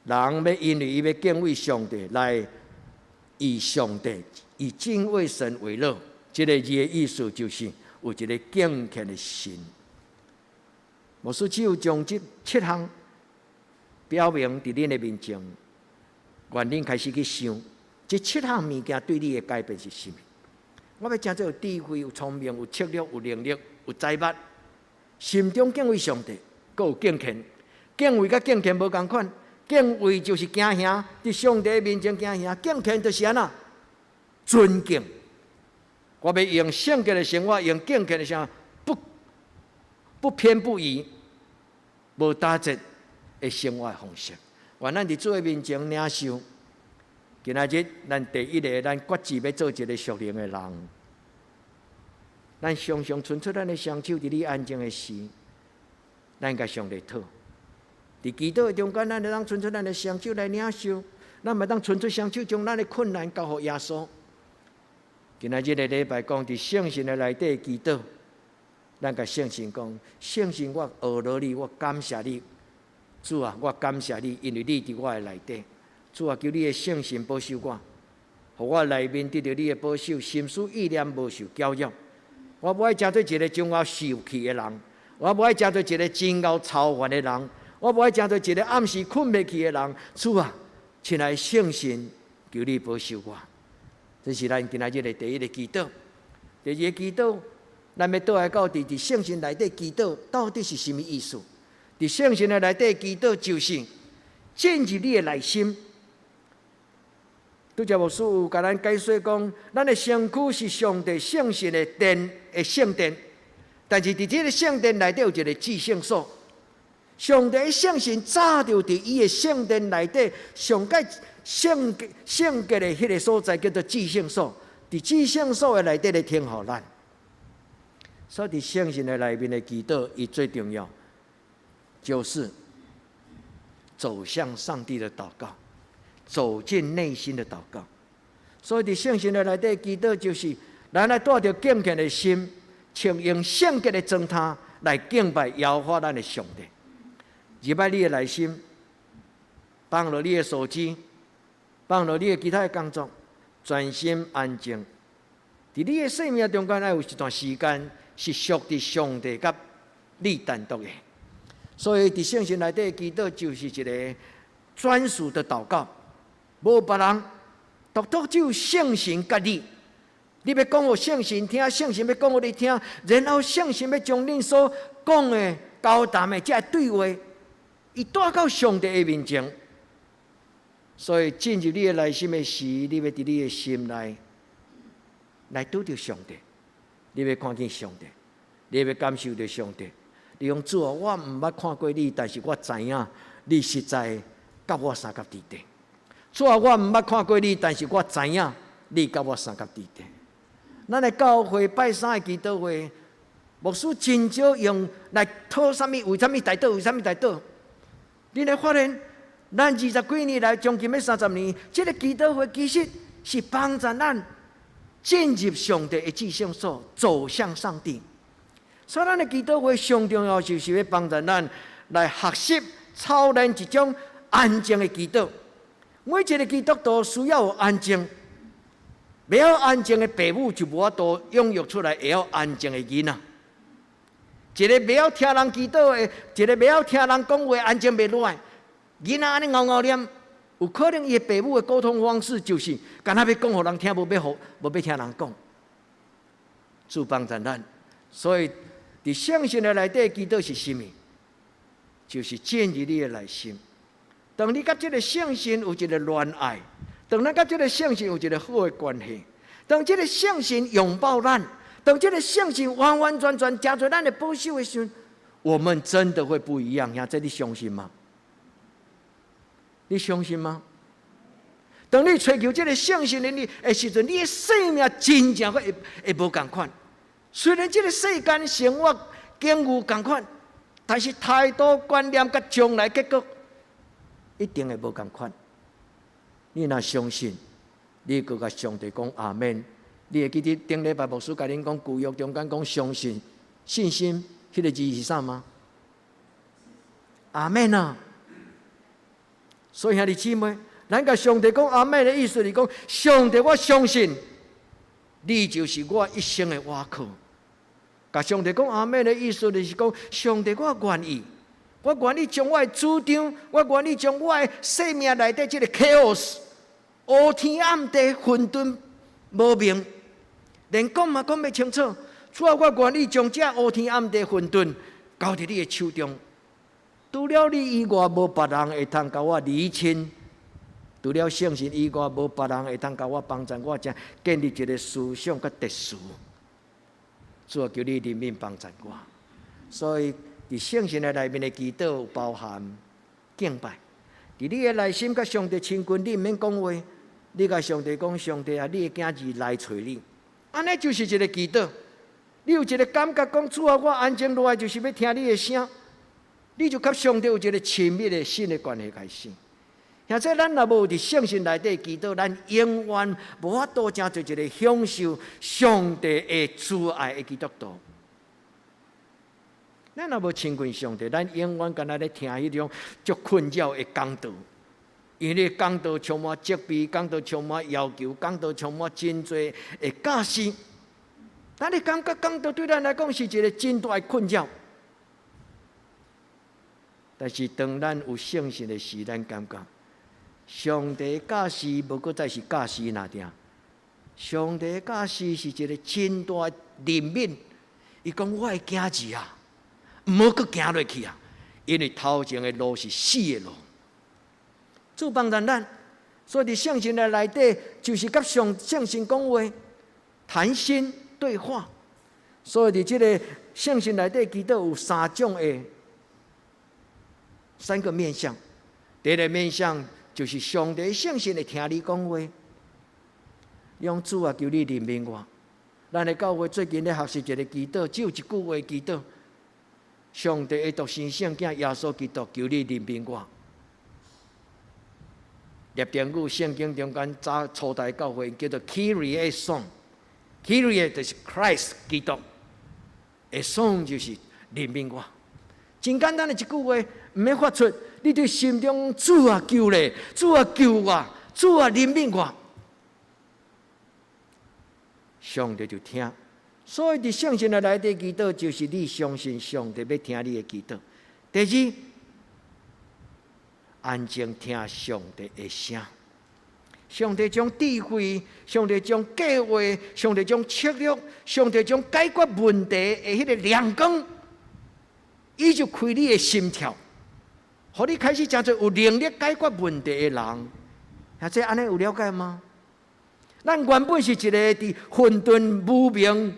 C: 人欲因為伊欲敬畏上帝來以上帝以敬畏神為樂。這个字的意思就是有一个敬虔的心。牧師只有將這七項表明佇恁的面前。願恁開始去想，這七項物件對你的改變是啥物？我欲成做有智慧、有聰明、有策略、有能力、有才捌，心中敬畏上帝，閣有敬虔。敬畏佮敬虔無仝款，敬畏就是驚嚇，佇上帝面前驚嚇；敬虔就是按怎尊敬。我欲用聖潔的生活，用敬虔的生活，不偏不倚、無打折的生活方式。願咱佇主的面前領受。今仔日咱第一个，咱決志欲做一个屬靈的人。咱常常伸出咱的雙手，佇你安靜的時，咱共上帝討。佇祈禱的中間，咱會當伸出咱的雙手來領受。咱嘛當伸出雙手，將咱的困難交予耶穌。今仔日的禮拜講，佇聖神的內底祈禱，咱共聖神講：聖神，我呵咾你，我感謝你。主啊，我感謝你，因為你佇我的內底。主啊，求你的聖神保守我，予我內面得著你的保守，心思意念無受攪擾。我無愛成做一个真𠢕受氣的人，我無愛成做一个真𠢕操煩的人，我無愛成做一个暗時睏袂去的人。主啊，親愛的聖神，求你保守我。這是咱今仔日的第一个祈禱。第二个祈禱，咱欲倒來到佇聖神內底祈禱，到底是啥物意思？佇聖神的內底祈禱，就是進入你的內心。拄才牧師有共咱解說講，咱的身軀是上帝聖神的殿的聖殿，但是佇這个聖殿內底有一个至聖所。上帝的聖神早就佇伊的聖殿內底上蓋聖潔聖潔的彼个所在，叫做至聖所。佇至聖所的內底咧聽候咱。所以佇聖神的內面的祈禱，伊最重要就是走向上帝的禱告，走進內心的禱告。所以佇聖神的內底祈禱，就是咱來帶著敬虔的心，穿用聖潔的裝衫來敬拜耶和華咱的上帝。入來你的內心，放落你的手機，放落你的其他的工作，專心安靜。佇你的生命中間，愛有一段時間是屬佇上帝佮你單獨的。所以，佇聖神內底祈禱就是一个專屬的禱告，無別人，獨獨只有聖神佮你。你欲講予聖神聽，聖神欲講予你聽，然後聖神欲將恁所講的、交談的這个對話，伊帶到上帝的面前。所以進入你的內心的時，你欲佇你的心內來拄著上帝，你欲看見上帝，你欲感受著上帝。你講主啊，我毋捌看過你，但是我知影你實在佮我相佮佇底。主啊，我毋捌看過你，但是我知影你佮我相佮佇底。咱的教會拜三的祈禱會，牧師真少用來討啥物，為啥物代禱，為啥物代禱？你會發現，咱二十幾年來，將近欲30年，這个祈禱會其實是幫助咱進入上帝的至聖所，走向上帝。所以，咱的祈禱會上重要就是欲幫助咱來學習操練一種安靜的祈禱。每一个基督徒需要有安靜，袂曉安靜的父母就無法度養育出來會曉安靜的囡仔。一个袂曉聽人祈禱的，一个袂曉聽人講話，安靜袂落來，囡仔按呢𠢕𠢕念，有可能伊的父母的溝通方式就是，敢若欲講予人聽，無欲聽人講。主幫助咱，所以佇聖神的內底祈禱是啥物？就是進入你的內心。當你佮這个聖神有一个戀愛，當咱佮這个聖神有一个好的關係，當這个聖神擁抱咱，當這个聖神完完全全成做咱的保守的時陣，我們真的會不一樣。兄，這你相信嗎？你相信嗎？當你揣求這个聖神的你的時陣，你的生命真正會會無仝款。雖然這个世間生活境遇仝款，但是態度觀念佮將來結果一定會無仝款。你若相信，你閣共上帝講阿們。你會記得頂禮拜牧師共恁講舊約中間講相信、信心，彼个字是啥嗎？阿們啊！所以兄弟姊妹，咱共上帝講阿們的意思是講，上帝我相信，你就是我一生的倚靠。共上帝講阿們的意思就是講，上帝我願意，我願意將我的主張，我願意將我的生命內底這个 chaos，烏天暗地混沌無明，連講嘛講袂清楚。主啊，我願意將這烏天暗地混沌交佇你的手中。除了你以外，無別人會通共我釐清；除了聖神以外，無別人會通共我幫助我，才建立一个思想佮秩序。主啊，求你憐憫幫助我。所以，佇聖神的內面的祈禱包含敬拜。佇你的內心佮上帝親近，你毋免講話，你共上帝講：上帝啊，你的囝兒來揣你。按呢就是一个祈禱。你有一个感覺，講主啊，我安靜落來就是欲聽你的聲。你就佮上帝有一个親密的新的關係開始。而且咱若無佇聖神內底祈禱，咱永遠無法度成做一个享受上帝的慈愛的基督徒。咱若無親近上帝，咱永遠敢若咧聽彼種足困擾的講道。因為講道充滿責備，講道充滿要求，講道充滿真濟的教示。咱會感覺講道對咱來講是一个真大的困擾。但是當咱有聖神的時，咱感覺上帝教示無閣再是教示爾爾。上帝教示是一个真大的憐憫。伊講我的囝兒啊，毋好閣行落去啊，因為頭前的路是死的路。主幫助咱，所以佇聖神的內底，就是佮上聖神講話、談心對話。所以佇這个聖神內底，祈禱有三種的三個面向。第一個面向就是上帝聖神會聽你講話，用主啊，求你憐憫我。咱的教會最近咧學習一个祈禱，只有一句話祈禱：上帝的獨生聖子耶穌基督，求你憐憫我。拉丁語聖經中間早初代教會叫做 Kyrie eleison，Kyrie 就是 Christ 基督，eleison 就是憐憫我。真簡單的一句話，毋免發出，你對心中主啊求咧，主啊救我，主啊憐憫我，上帝就聽。所以佇聖神的內底祈禱，就是你相信上帝欲聽你的祈禱。第二，安靜聽上帝的聲。上帝將智慧，上帝將計劃，上帝將策略，上帝將解決問題的彼个亮光，伊就開你的心竅，予你開始成做有能力解決問題的人。啊，這按呢有了解嗎？咱原本是一个佇混沌無明、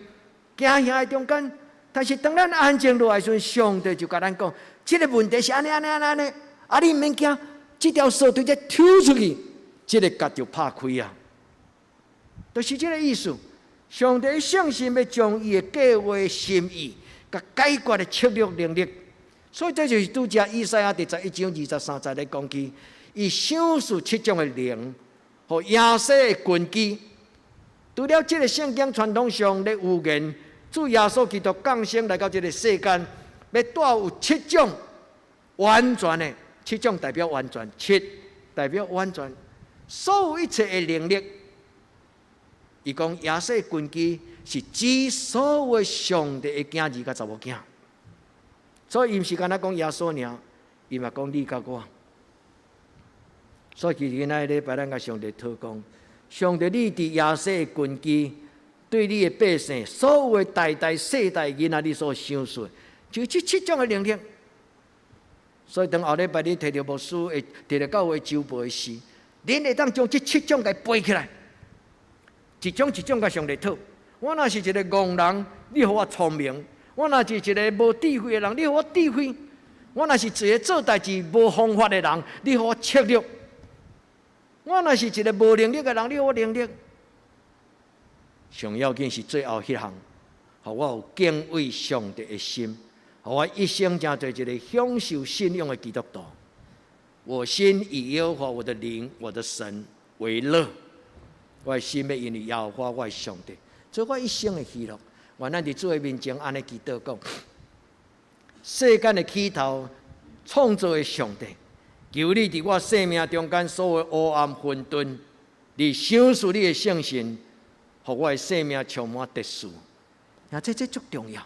C: 驚嚇的中間，但是當咱安靜落來時，上帝就共咱講：這个問題是按呢按呢按呢，啊，你毋免驚，這條線直接抽出去，這个結就拍開啊！就是這个意思。上帝聖神欲將伊的計劃、心意，共解決的策略能力。所以這就是拄才以賽亞第11章23節咧講起，伊賞賜七種的靈，予耶西的根基。除了這个聖經傳統上咧預言，主耶穌基督降生來到這个世間，欲帶有七種完全的，七種代表完全，七代表完全，所有一切的能力。伊講耶西的根基是指所有上帝的囝兒佮查某囝。所以伊毋是干焦講耶穌爾，伊嘛講你佮我。所以其實今仔禮拜咱共上帝禱告，上帝你佇耶西的根基，對你的百姓，所有的代代世代囡仔，你所賞賜，就這七種的能力。所以當後禮拜你提著牧師會提著教會週報的時，恁會當將這七種共背起來，一種一種共上帝討。我若是一个戇人，你予我聰明；我若是一个無智慧的人，你予我智慧；我若是一个做代誌無方法的人，你予我策略；我若是一个無能力的人，你予我能力。上要緊是最後彼項，予我有敬畏上帝的心，予我一生成做一个享受信仰的基督徒。我心以耶和華我的靈、我的神為樂，我的心欲因為耶和華我的上帝，做我一生的喜樂。願咱佇主的面前按呢祈禱講：世間的起頭創造的上帝，求你佇我生命中間所有烏暗混沌，你賞賜你的聖神，予我的生命充滿秩序。啊，這足重要。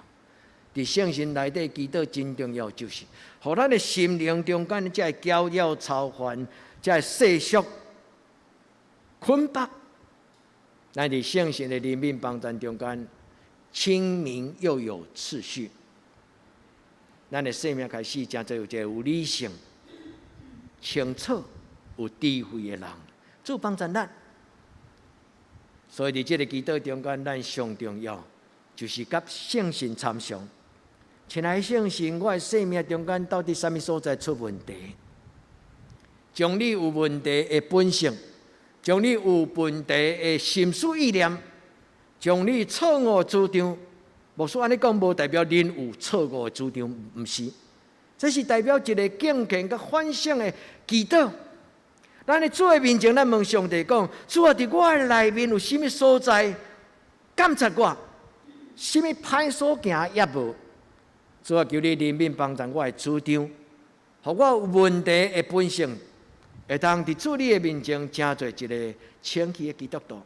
C: 佇聖神內底祈禱真重要，就是予咱的心靈中間這个攪擾操煩，這个世俗捆綁，咱佇聖神的憐憫幫助中間，清明又有秩序。咱的生命開始成做一個有理性、清楚、有智慧的人，主幫助咱。所以佇這个祈禱中間，咱上重要就是佮聖神參詳。親愛的聖神，我的生命中間到底啥物所在出問題？將你有問題的本性，將你有問題的心思意念，將你錯誤主張。牧師按呢講，無代表恁有錯誤的主張，毋是。這是代表一个敬虔佮反省的祈禱。咱佇主的面前，咱問上帝講：主啊，佇我的內面有啥物所在監察我？啥物歹所行也無？主啊，求你憐憫幫助我的主張，予我有問題的本性，會當佇主你的面前成做一个清氣的基督徒。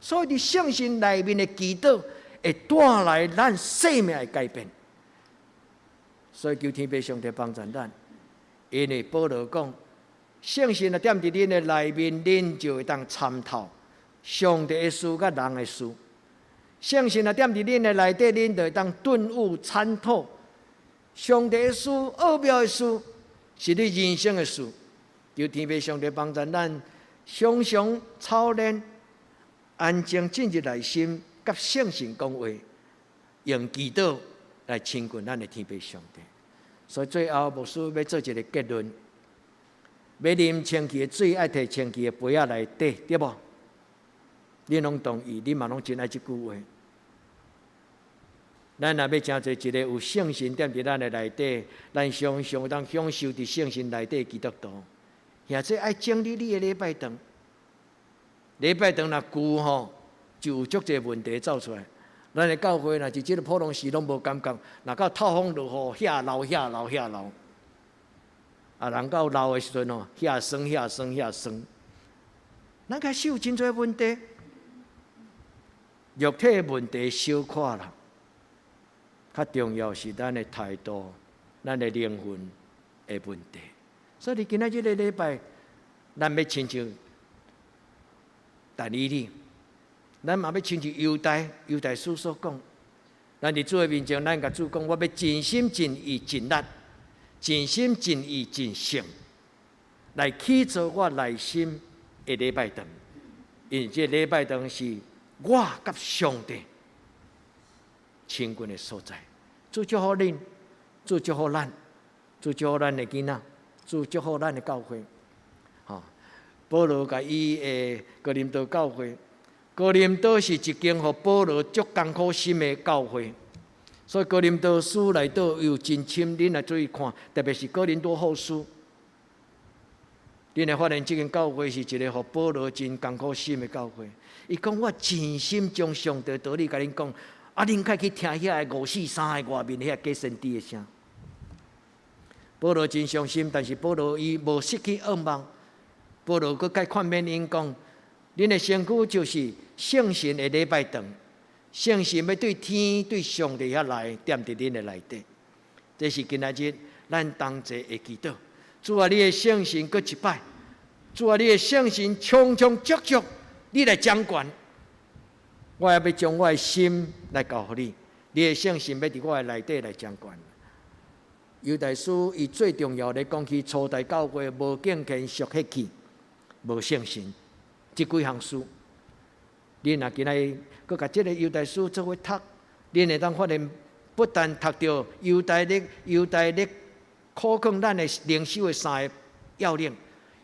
C: 所以佇聖神內面的祈禱，會帶來咱生命的改變。所以求天父上帝幫助咱，因為保羅講，聖神若踮佇恁的內面，恁就會當參透上帝的事佮人的事。聖神若踮佇恁的內底，恁就會當頓悟參透上帝的事、奧妙的事，是你人生的事。求天父上帝幫助咱，常常操練，安靜進入內心，佮聖神講話，用祈禱來親近咱的天父上帝。所以最後，牧師欲做一个結論：欲啉清氣的水，愛提清氣的杯仔來綴，對無？恁攏同意，恁嘛攏真愛這句話。咱若欲成做一个有聖神踮佇咱的內底，咱常常會當享受佇聖神內底基督徒。或者愛整理你的禮拜堂，禮拜堂若舊吼，就有足濟問題走出來。咱的教會若是這个普通時攏無感覺，若到透風落雨，遐流遐流遐流。啊，人到老的時陣吼，遐酸遐酸遐酸。咱開始有真濟問題，肉體的問題小可啦，較重要是咱的態度、咱的靈魂的問題。所以，今仔這个禮拜，咱欲親像但以理，咱嘛欲親像猶大，猶大書所講，咱佇主的面前，咱共主講，我欲盡心盡意盡力，盡心盡意盡性來起造我內心的禮拜堂，因為這禮拜堂是我佮上帝親近的所在。主祝福恁，主祝福咱，主祝福咱的囡仔，主祝福咱的教會。吼，保羅共伊的哥林多教會，哥林多是一間予保羅足艱苦心的教會，所以哥林多書內底有真深，恁來注意看，特別是哥林多後書，恁會發現這間教會是一个予保羅真艱苦心的教會。伊講我盡心將上帝道理共恁講，啊，恁較去聽遐个五四三的外面遐假先知的聲。保羅真傷心，但是保羅伊無失去盼望。保羅閣閣勸勉𪜶講：恁的身軀就是聖神的禮拜堂，聖神欲對天對上帝遐來，踮佇恁的內底。這是今仔日咱同齊的祈禱。主啊，你的聖神閣一擺，主啊，你的聖神充充足足，你來掌權。我也欲將我的心來交予你，你的聖神欲佇我的內底來掌權。猶大書伊最重要咧講起初代教會無敬虔屬血氣，
D: 無聖神，這幾項事。你若今仔日閣共這个猶大書做伙讀，恁會當發現，不但讀著猶大咧苦勸咱的靈修的三个要領，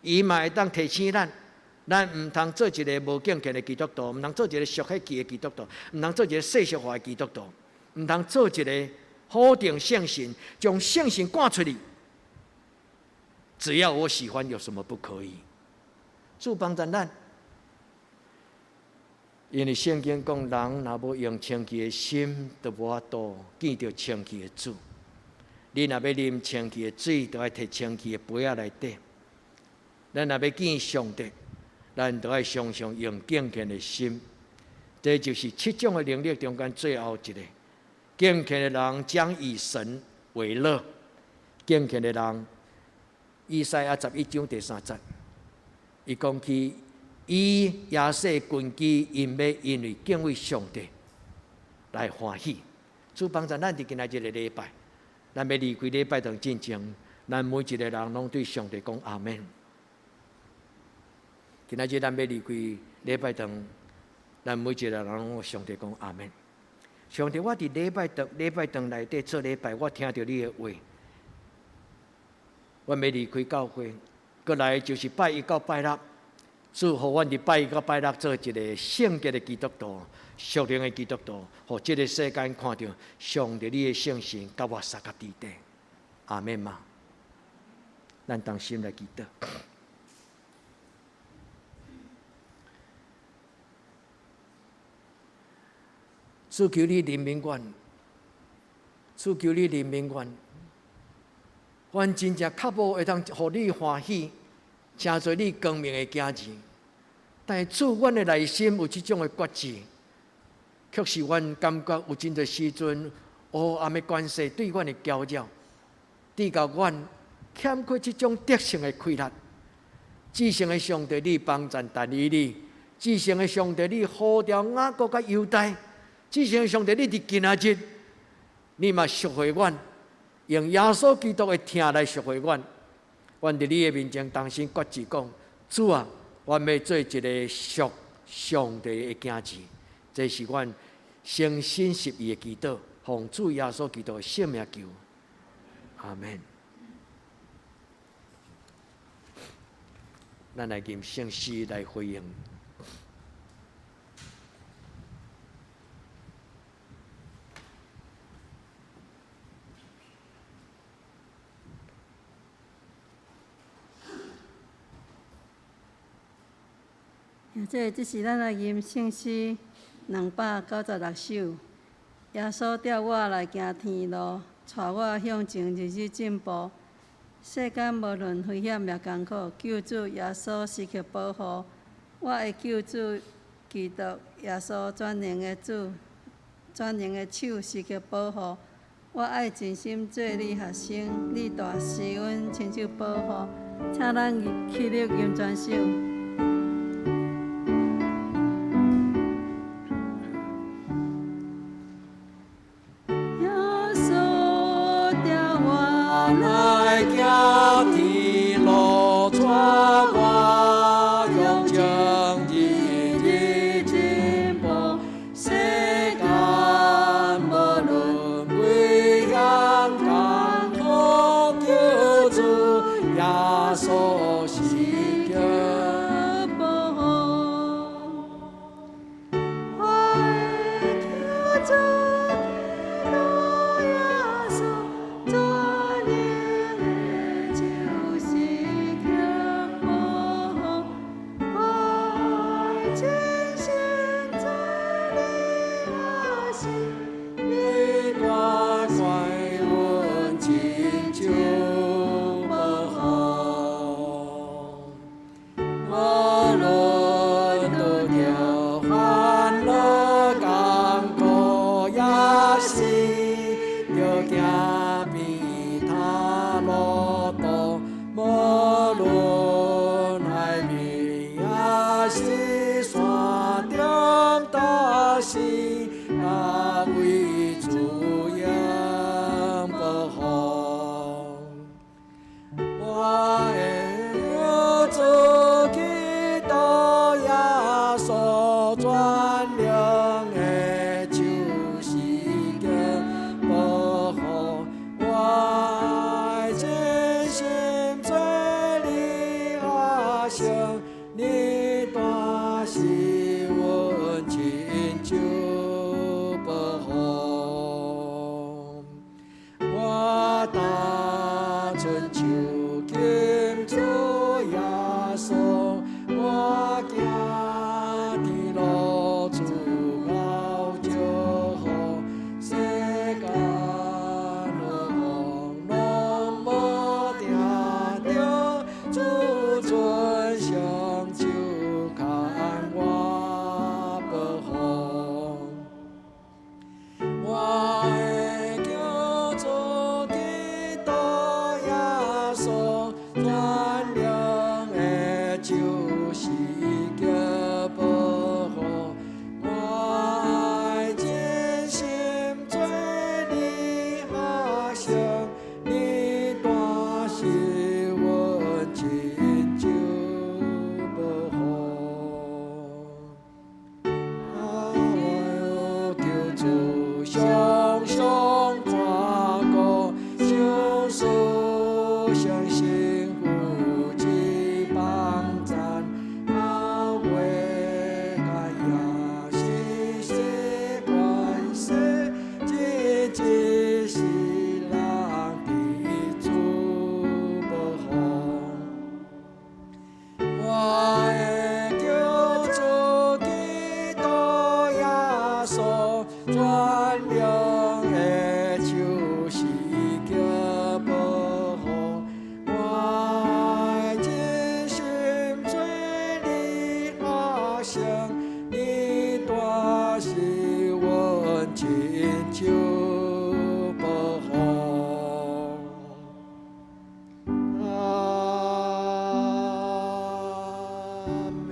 D: 伊嘛會當提醒咱，咱毋通做一个無敬虔的基督徒，毋通做一個俗氣的基督徒，毋通做一個世俗化的基督徒，毋通做一個否定聖神，將聖神趕出去。只要我喜歡，有什麼不可以？主幫助咱。因為聖經講，人若無用清氣的心，就無法度見著清氣的主。你若欲啉清氣的水，就愛提清氣的杯仔內底。咱若欲見上帝，咱就愛常常用敬虔的心。這就是七種的能力中間最後一个。敬虔的人將以神為樂。敬虔的人，以賽亞11章第3節，伊講起。以耶西根基，𪜶欲因為敬畏上帝來歡喜。主幫助咱佇今仔這个禮拜，咱欲離開禮拜堂進前，咱每一个人攏對上帝講阿們。今仔日咱欲離開禮拜堂，咱每一个人攏上帝講阿們。上帝，我佇禮拜堂內底做禮拜，我聽著你的話。我欲離開教會，過來就是拜一到拜六。主，予阮佇拜一到拜六做一个聖潔的基督徒、屬靈的基督徒，予這个世間看著上帝你的聖神佮我相佮佇底。阿們嗎？咱同心來祈禱。主求你憐憫阮，主求你憐憫阮，阮真正較無會當予你歡喜。成做你光明的囝兒，但是主，阮的內心有這種的決志，卻是阮感覺有真濟時陣黑暗的權勢對阮的攪擾，直到阮欠缺這種得勝的氣力。至聖的上帝，你幫助但以理；至聖的上帝，你呼召雅各佮猶大；至聖的上帝，你佇今仔日，你嘛贖回阮，用耶穌基督的疼來贖回阮。阮佇你的面前重新決志講，主啊，阮欲做一个屬上帝的囝兒，這是阮誠心實意的祈禱，奉主耶穌基督的聖名求，阿們。咱來吟聖詩來回應。
B: 這是咱來吟聖詩296首。耶穌帶我來行天路，帶我向前日日進步。世間無論危險也艱苦，救主耶穌時刻保護。我的救主基督耶穌全能的主，全能的手時刻保護。我愛盡心做你學生，你大施恩親手保護。請咱起立吟全首。耶穌帶我
C: 來行天路，帶我向前日日進步。世間無論危險艱苦，救主耶穌時刻
B: 保護。我的救主基督耶穌，全能的手時刻保護。我盡心做你學生，
C: 你大關恩親手保護。無論拄著煩惱艱苦，抑是著行變他路途，無論海邊抑是山中，都是大為主榮保護。我的救主基相信父之帮赞，阿话甲也是习惯势，这一世人伫主保护。我的救主基督耶稣，全能的手是叫保护。我的真心做你阿生，你大是阮亲手保护。阿们。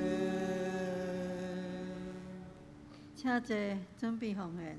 B: 请坐，准备奉献。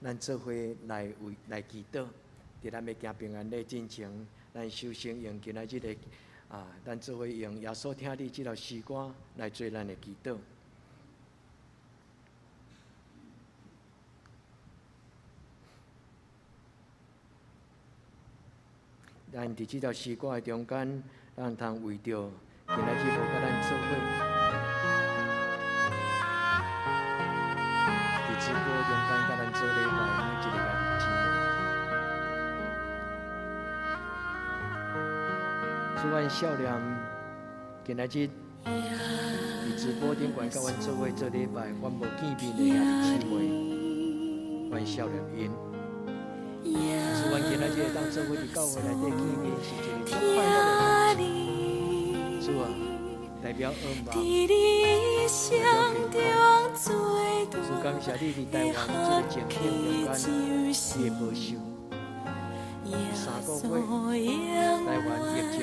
D: 咱做伙来为来祈祷，伫咱欲行平安礼进前，咱首先用今仔日的啊，咱做伙用耶稣疼你这条诗歌来做咱的祈祷。咱伫这条诗歌的中间，咱通为著今仔日无佮咱做伙，伫直播中间佮咱做礼拜每一个兄弟姊妹。主，阮少年今仔日伫直播顶悬佮阮做伙做礼拜，阮无见面的兄弟姊妹，阮少年𪜶。主，阮今仔日会当做伙伫教会内底见面，是一个足快乐的代志。主啊，代表愿望，代表健康。主，感谢你伫台湾这个情景中间，你的保守。3个月，台湾疫情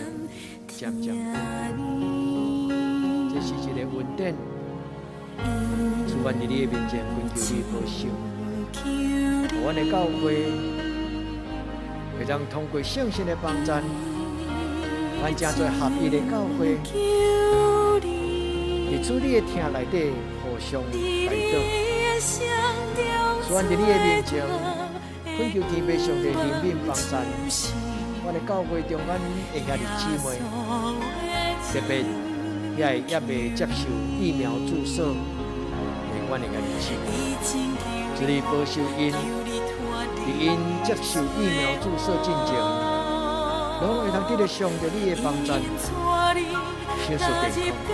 D: 渐渐稳定，这是一个稳定，主，阮佇你的面前懇求你保守，予阮的教會會當通過聖神的幫贊，咱成做合一的教會，佇主你的疼內底互相代禱。主，阮佇你的面前懇求天父上帝憐憫幫贊，阮的教會中間的兄弟姊妹，特別遐個猶未接受疫苗注射的阮的兄弟姊妹，主你保守𪜶，佇𪜶接受疫苗注射進前，攏會當得著上帝你的幫贊，賞賜健康。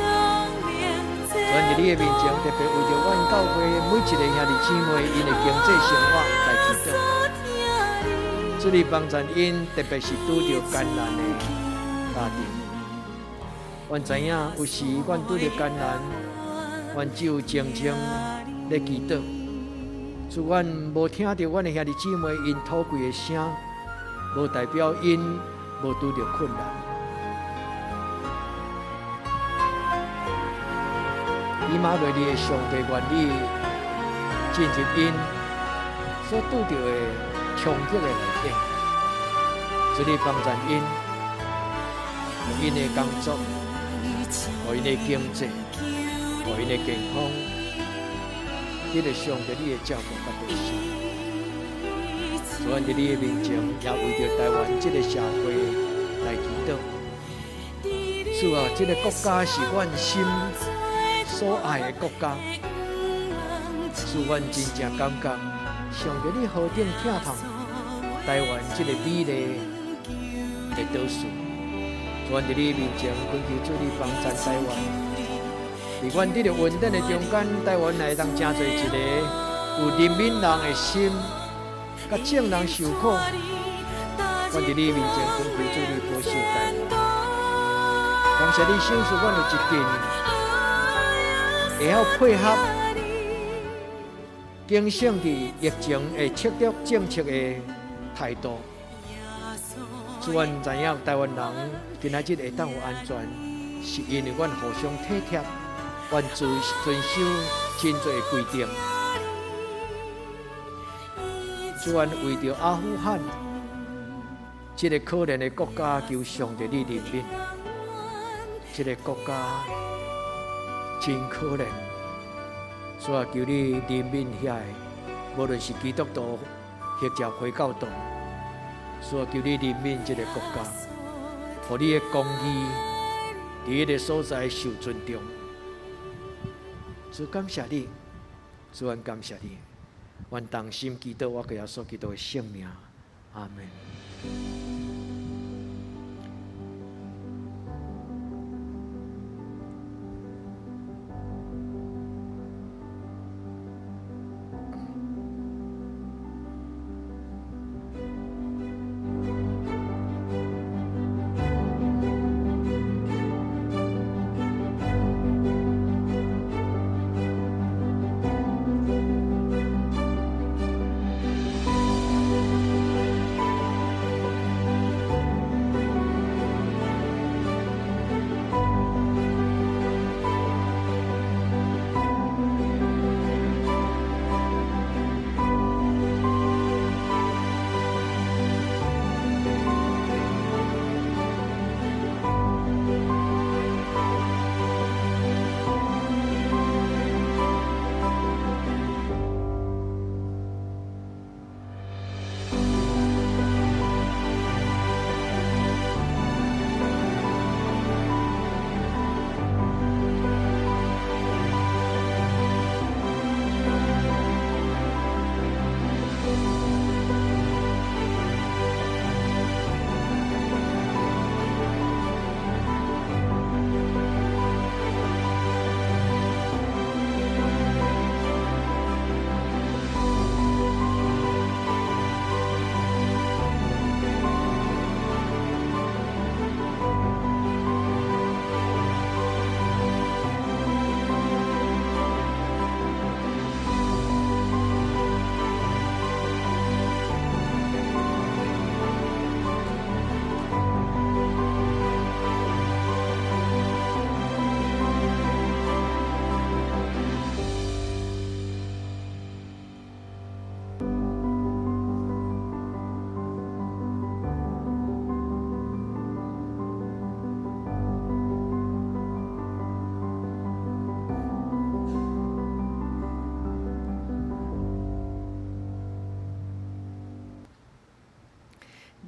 D: 阮佇你的面前，特別為著阮教會每一个兄弟姊妹𪜶的經濟生活來祈禱。主你幫贊𪜶，特別是拄著艱難的家庭。阮知影有時阮拄著艱難，阮只有靜靜咧祈禱。主，阮無聽著阮的兄弟姊妹𪜶禱告的聲，無代表𪜶無拄著困難。以馬內利的上帝願意進入𪜶所拄著的衝擊的內底，主你幫贊𪜶，予𪜶的工作，予𪜶的經濟，予𪜶的健康，得著上帝你的照顧佮提升。主，阮佇你的面前，也為著台灣這个社會來祈禱。主啊，這个國家是阮心所愛的國家，主，阮真正感覺上帝你何等疼痛台灣這个美麗的島嶼。主，阮佇你面前懇求主你幫贊台灣，佇阮得著恩典的中間，台灣會當成做一个有憐憫人的心，佮眾人受苦。阮佇你面前懇求主你保守台灣，感謝你賞賜阮有一陣會曉配合警省佇疫情的策略政策的態度。主，阮知影台灣人今仔日會當有安全，是因為阮互相體貼，阮遵守真濟的規定。主，阮為著阿富汗這个可憐的國家，求上帝你憐憫。這个國家真可憐，主啊，求你憐憫遐个，無論是基督徒或者回教徒，主啊，求你憐憫這个國家，予你的公義佇彼个所在受尊重。主，感謝你，主，阮感謝你，阮同心祈禱，我閣耶穌基督的聖名，阿門。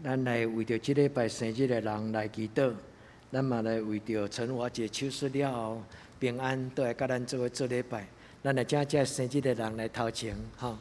D: 咱來為著這禮拜生日的人來祈禱，咱嘛來為著陳華姐手術了後平安倒來佮咱做伙做禮拜。咱來請這生日的人來頭前，吼。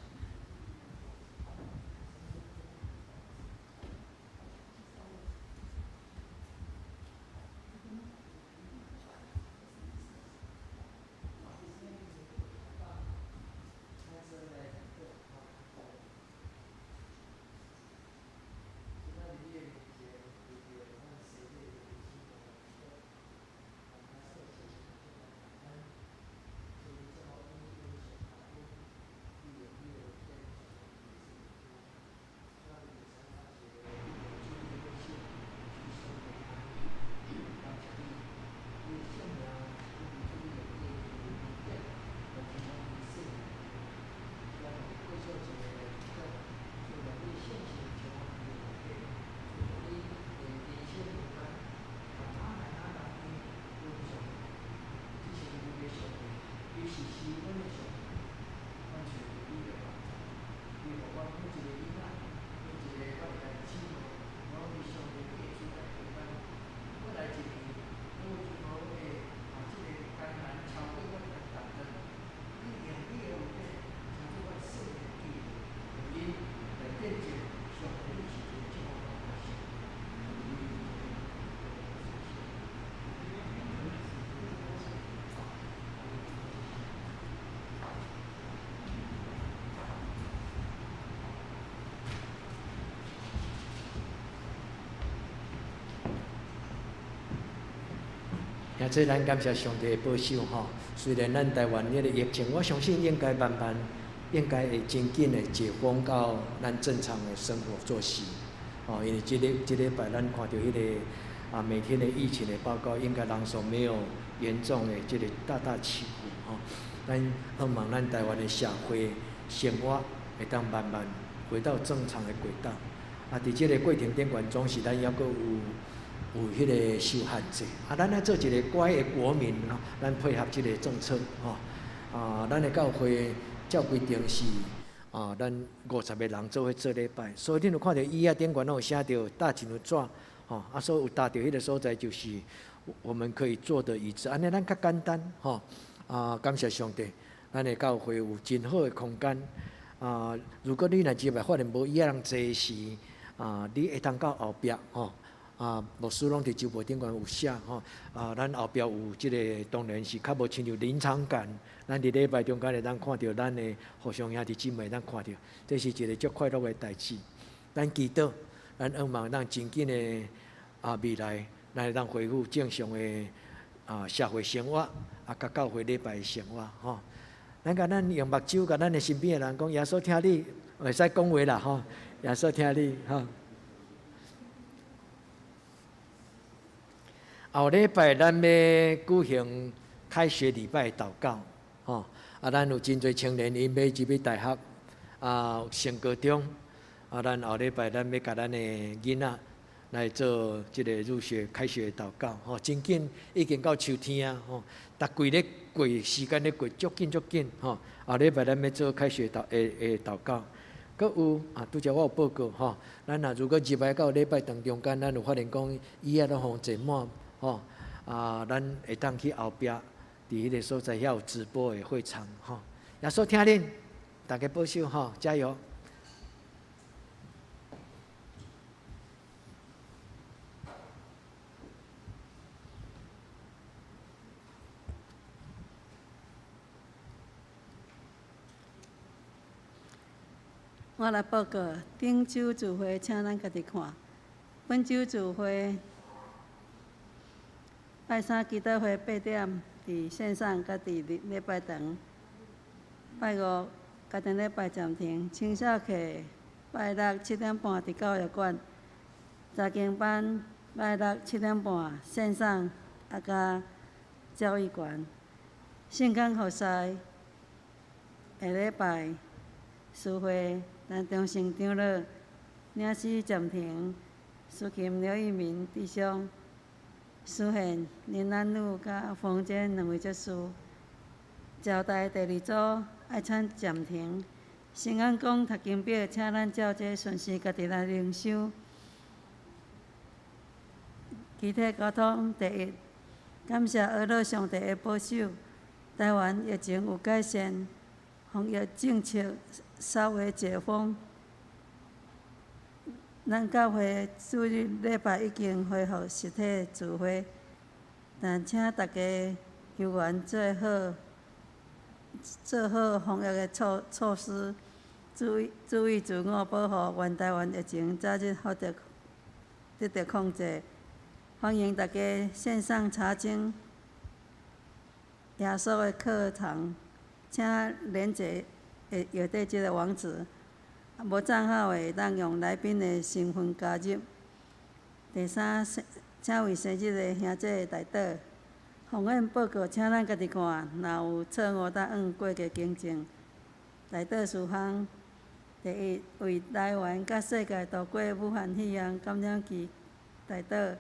D: 也这咱感謝上帝的保守吼。雖然咱台灣彼個疫情，我相信應該慢慢，應該會真緊的解封到咱正常的生活作息。哦，因為這個這禮拜咱看著彼個啊，每天的疫情的報告，應該人數沒有嚴重的這個大大起伏吼。咱希望咱台灣的社會生活會當慢慢回到正常的軌道。啊，佇這個過程頂懸，總是咱猶閣有彼個受限制。啊，咱愛做一個乖的國民吼，咱配合這個政策吼。啊，咱的教會照規定是啊，咱50個人做伙做禮拜，所以恁有看著椅仔頂懸攏有寫著搭一張紙吼，啊，所以有搭著彼個所在就是我們可以坐的椅子，按呢咱較簡單吼。啊，感謝上帝，咱的教會有真好的空間。啊，如果你若入來發現無椅仔通坐時，啊，你會當到後壁吼。啊，牧師攏佇周報頂懸有寫吼。啊，咱後壁有這個，當然是較無親像臨場感。咱佇禮拜中間會當看著咱的互相兄弟姊妹會當看著，這是一個足快樂的代誌。咱祈禱，咱向望咱真緊的啊未來，咱會當恢復正常的啊社會生活，啊，佮教會禮拜的生活吼。咱共咱用目睭共咱的身邊的人講，耶穌疼你，會使講話啦吼。耶穌疼你吼。後禮拜咱欲舉行開學禮拜禱告，吼啊！咱有真濟青年𪜶欲入去大學，啊，升高中，啊，咱後禮拜咱欲共咱的囡仔來做這个入學開學禱告，吼，真緊已經到秋天啊，吼，逐季咧過時間咧過足緊足緊，吼，後禮拜咱欲做開學禱的的禱告，閣有啊，拄才我有報告吼，咱若如果入來到禮拜堂中間，咱有發現講椅仔攏予坐滿。吼啊，咱會當去後壁，佇彼个所在遐有直播的會場吼。耶穌疼恁，大家保守吼，加油！
B: 我來報告，頂週聚會，請咱家己看。本週聚會。拜三祈禱會八點佇線上，佮佇禮禮拜堂。拜五家庭禮拜暫停，青少課拜六7點半佇教育館。查經班拜六7點半線上，啊佮教育館。聖工服侍下禮拜司會，咱中心長老領詩暫停，司琴劉玉明弟兄。司憲林兰女佮馮堅兩位執事，招待第二組愛請暫停。新安講讀經表，請咱照這順序家己來靈修。肢体沟通第一，感谢阿乐上帝的保守，台湾疫情有改善，防疫政策稍微解封。咱教會主日禮拜已經恢復實體聚會，但請大家猶原做好防疫的措施，注意自我保護，願台灣疫情早日得到控制。歡迎大家線上查經耶穌的課堂，請連結下底這个網址。無帳號的會當用來賓的身份加入。第三，請為生日的兄姐代禱。奉獻報告，請咱家己看，若有錯誤，答按過去更正。代禱事項：第一，為台灣佮世界度過武漢肺炎感染期代禱；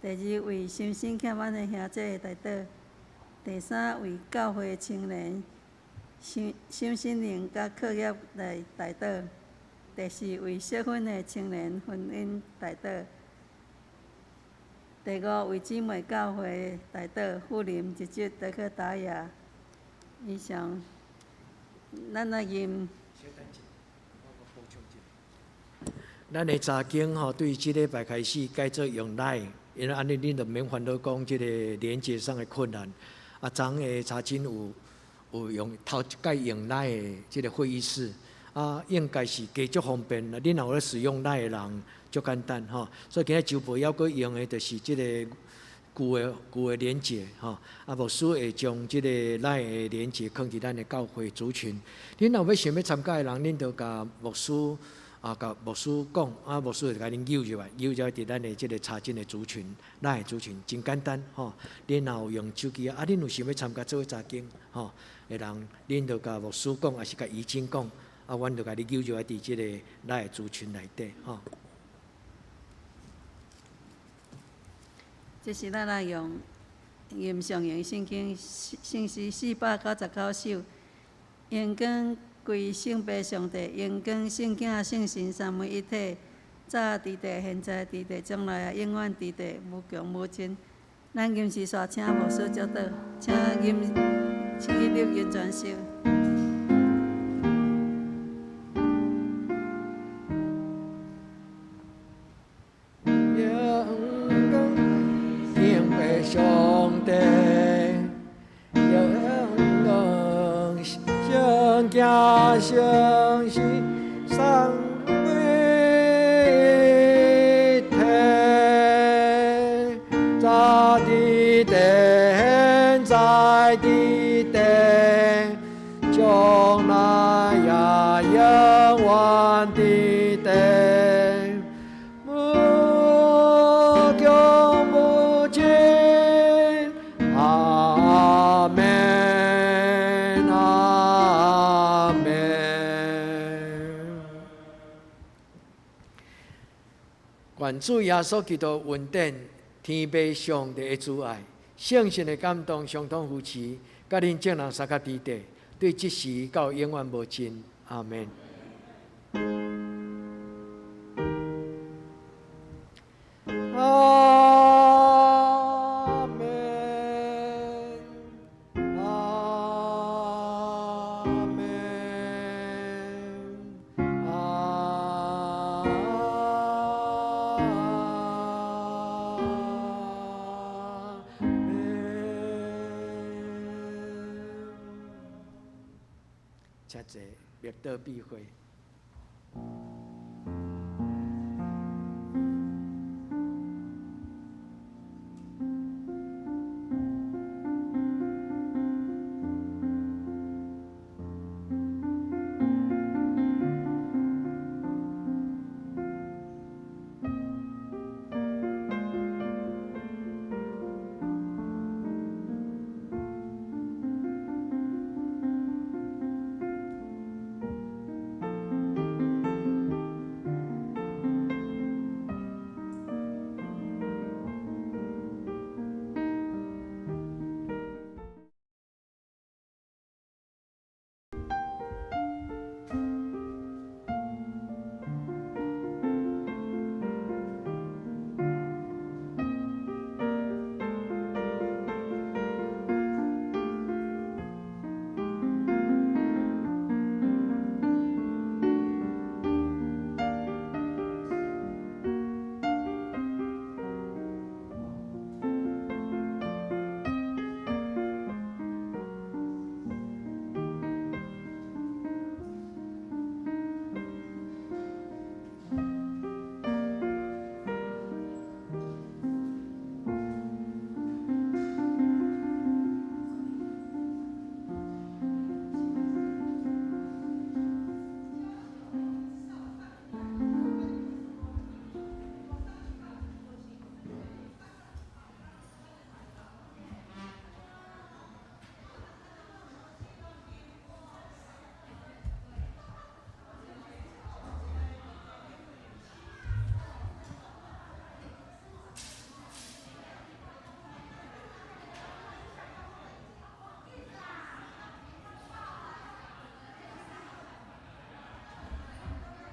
B: 第二，為心身欠安的兄姐代禱；第三，為教會青年身心靈佮課業來代禱；第四，為適婚的青年婚姻代禱；第五，為姊妹教會代禱，富林、一節、德克達雅。以上，咱來吟。
D: 咱的查經吼，對這禮拜開始改做用 LINE，因為按呢恁就免煩惱講這個連接上的困難。啊，昨的查經有用頭一擺用 LINE 的這個會議室，啊，應該是加足方便。恁若有咧使用 LINE 的人，足簡單吼。所以今仔周報猶閣用的，就是這個舊的連結吼。啊，牧師會將這個 LINE 的連結放佇咱的教會族群。恁若欲想欲參加的人，恁就共牧師。啊，共牧師講，啊，牧師會共恁揪入來，揪入來佇咱的這个查經的族群，咱的族群真簡單吼。恁若有用手機啊，恁有想欲參加做伙查經吼的人，恁就共牧師講，抑是共怡靜講，啊，阮就共你揪入來佇這个咱的族群內底吼。
B: 這是咱來用吟誦用聖經聖詩499首，榮光歸聖父上帝，榮光聖囝聖神三位一體，早佇地，現在佇地，將來也永遠佇地，無窮無盡。咱吟詩煞請牧師祝禱，請吟76吟全首。
D: 榮光聖父上帝，榮光聖囝聖神三位一體，早佇地，現在佇地，將來也永遠佇地，無窮無盡。阿們，阿們。願主耶穌基督恩典，天父上帝的慈愛，聖神的感動，相通扶持，佮恁眾人相佮佇底，對這時到永遠無盡。阿們。阿們，阿們，阿們。請坐，默禱閉會。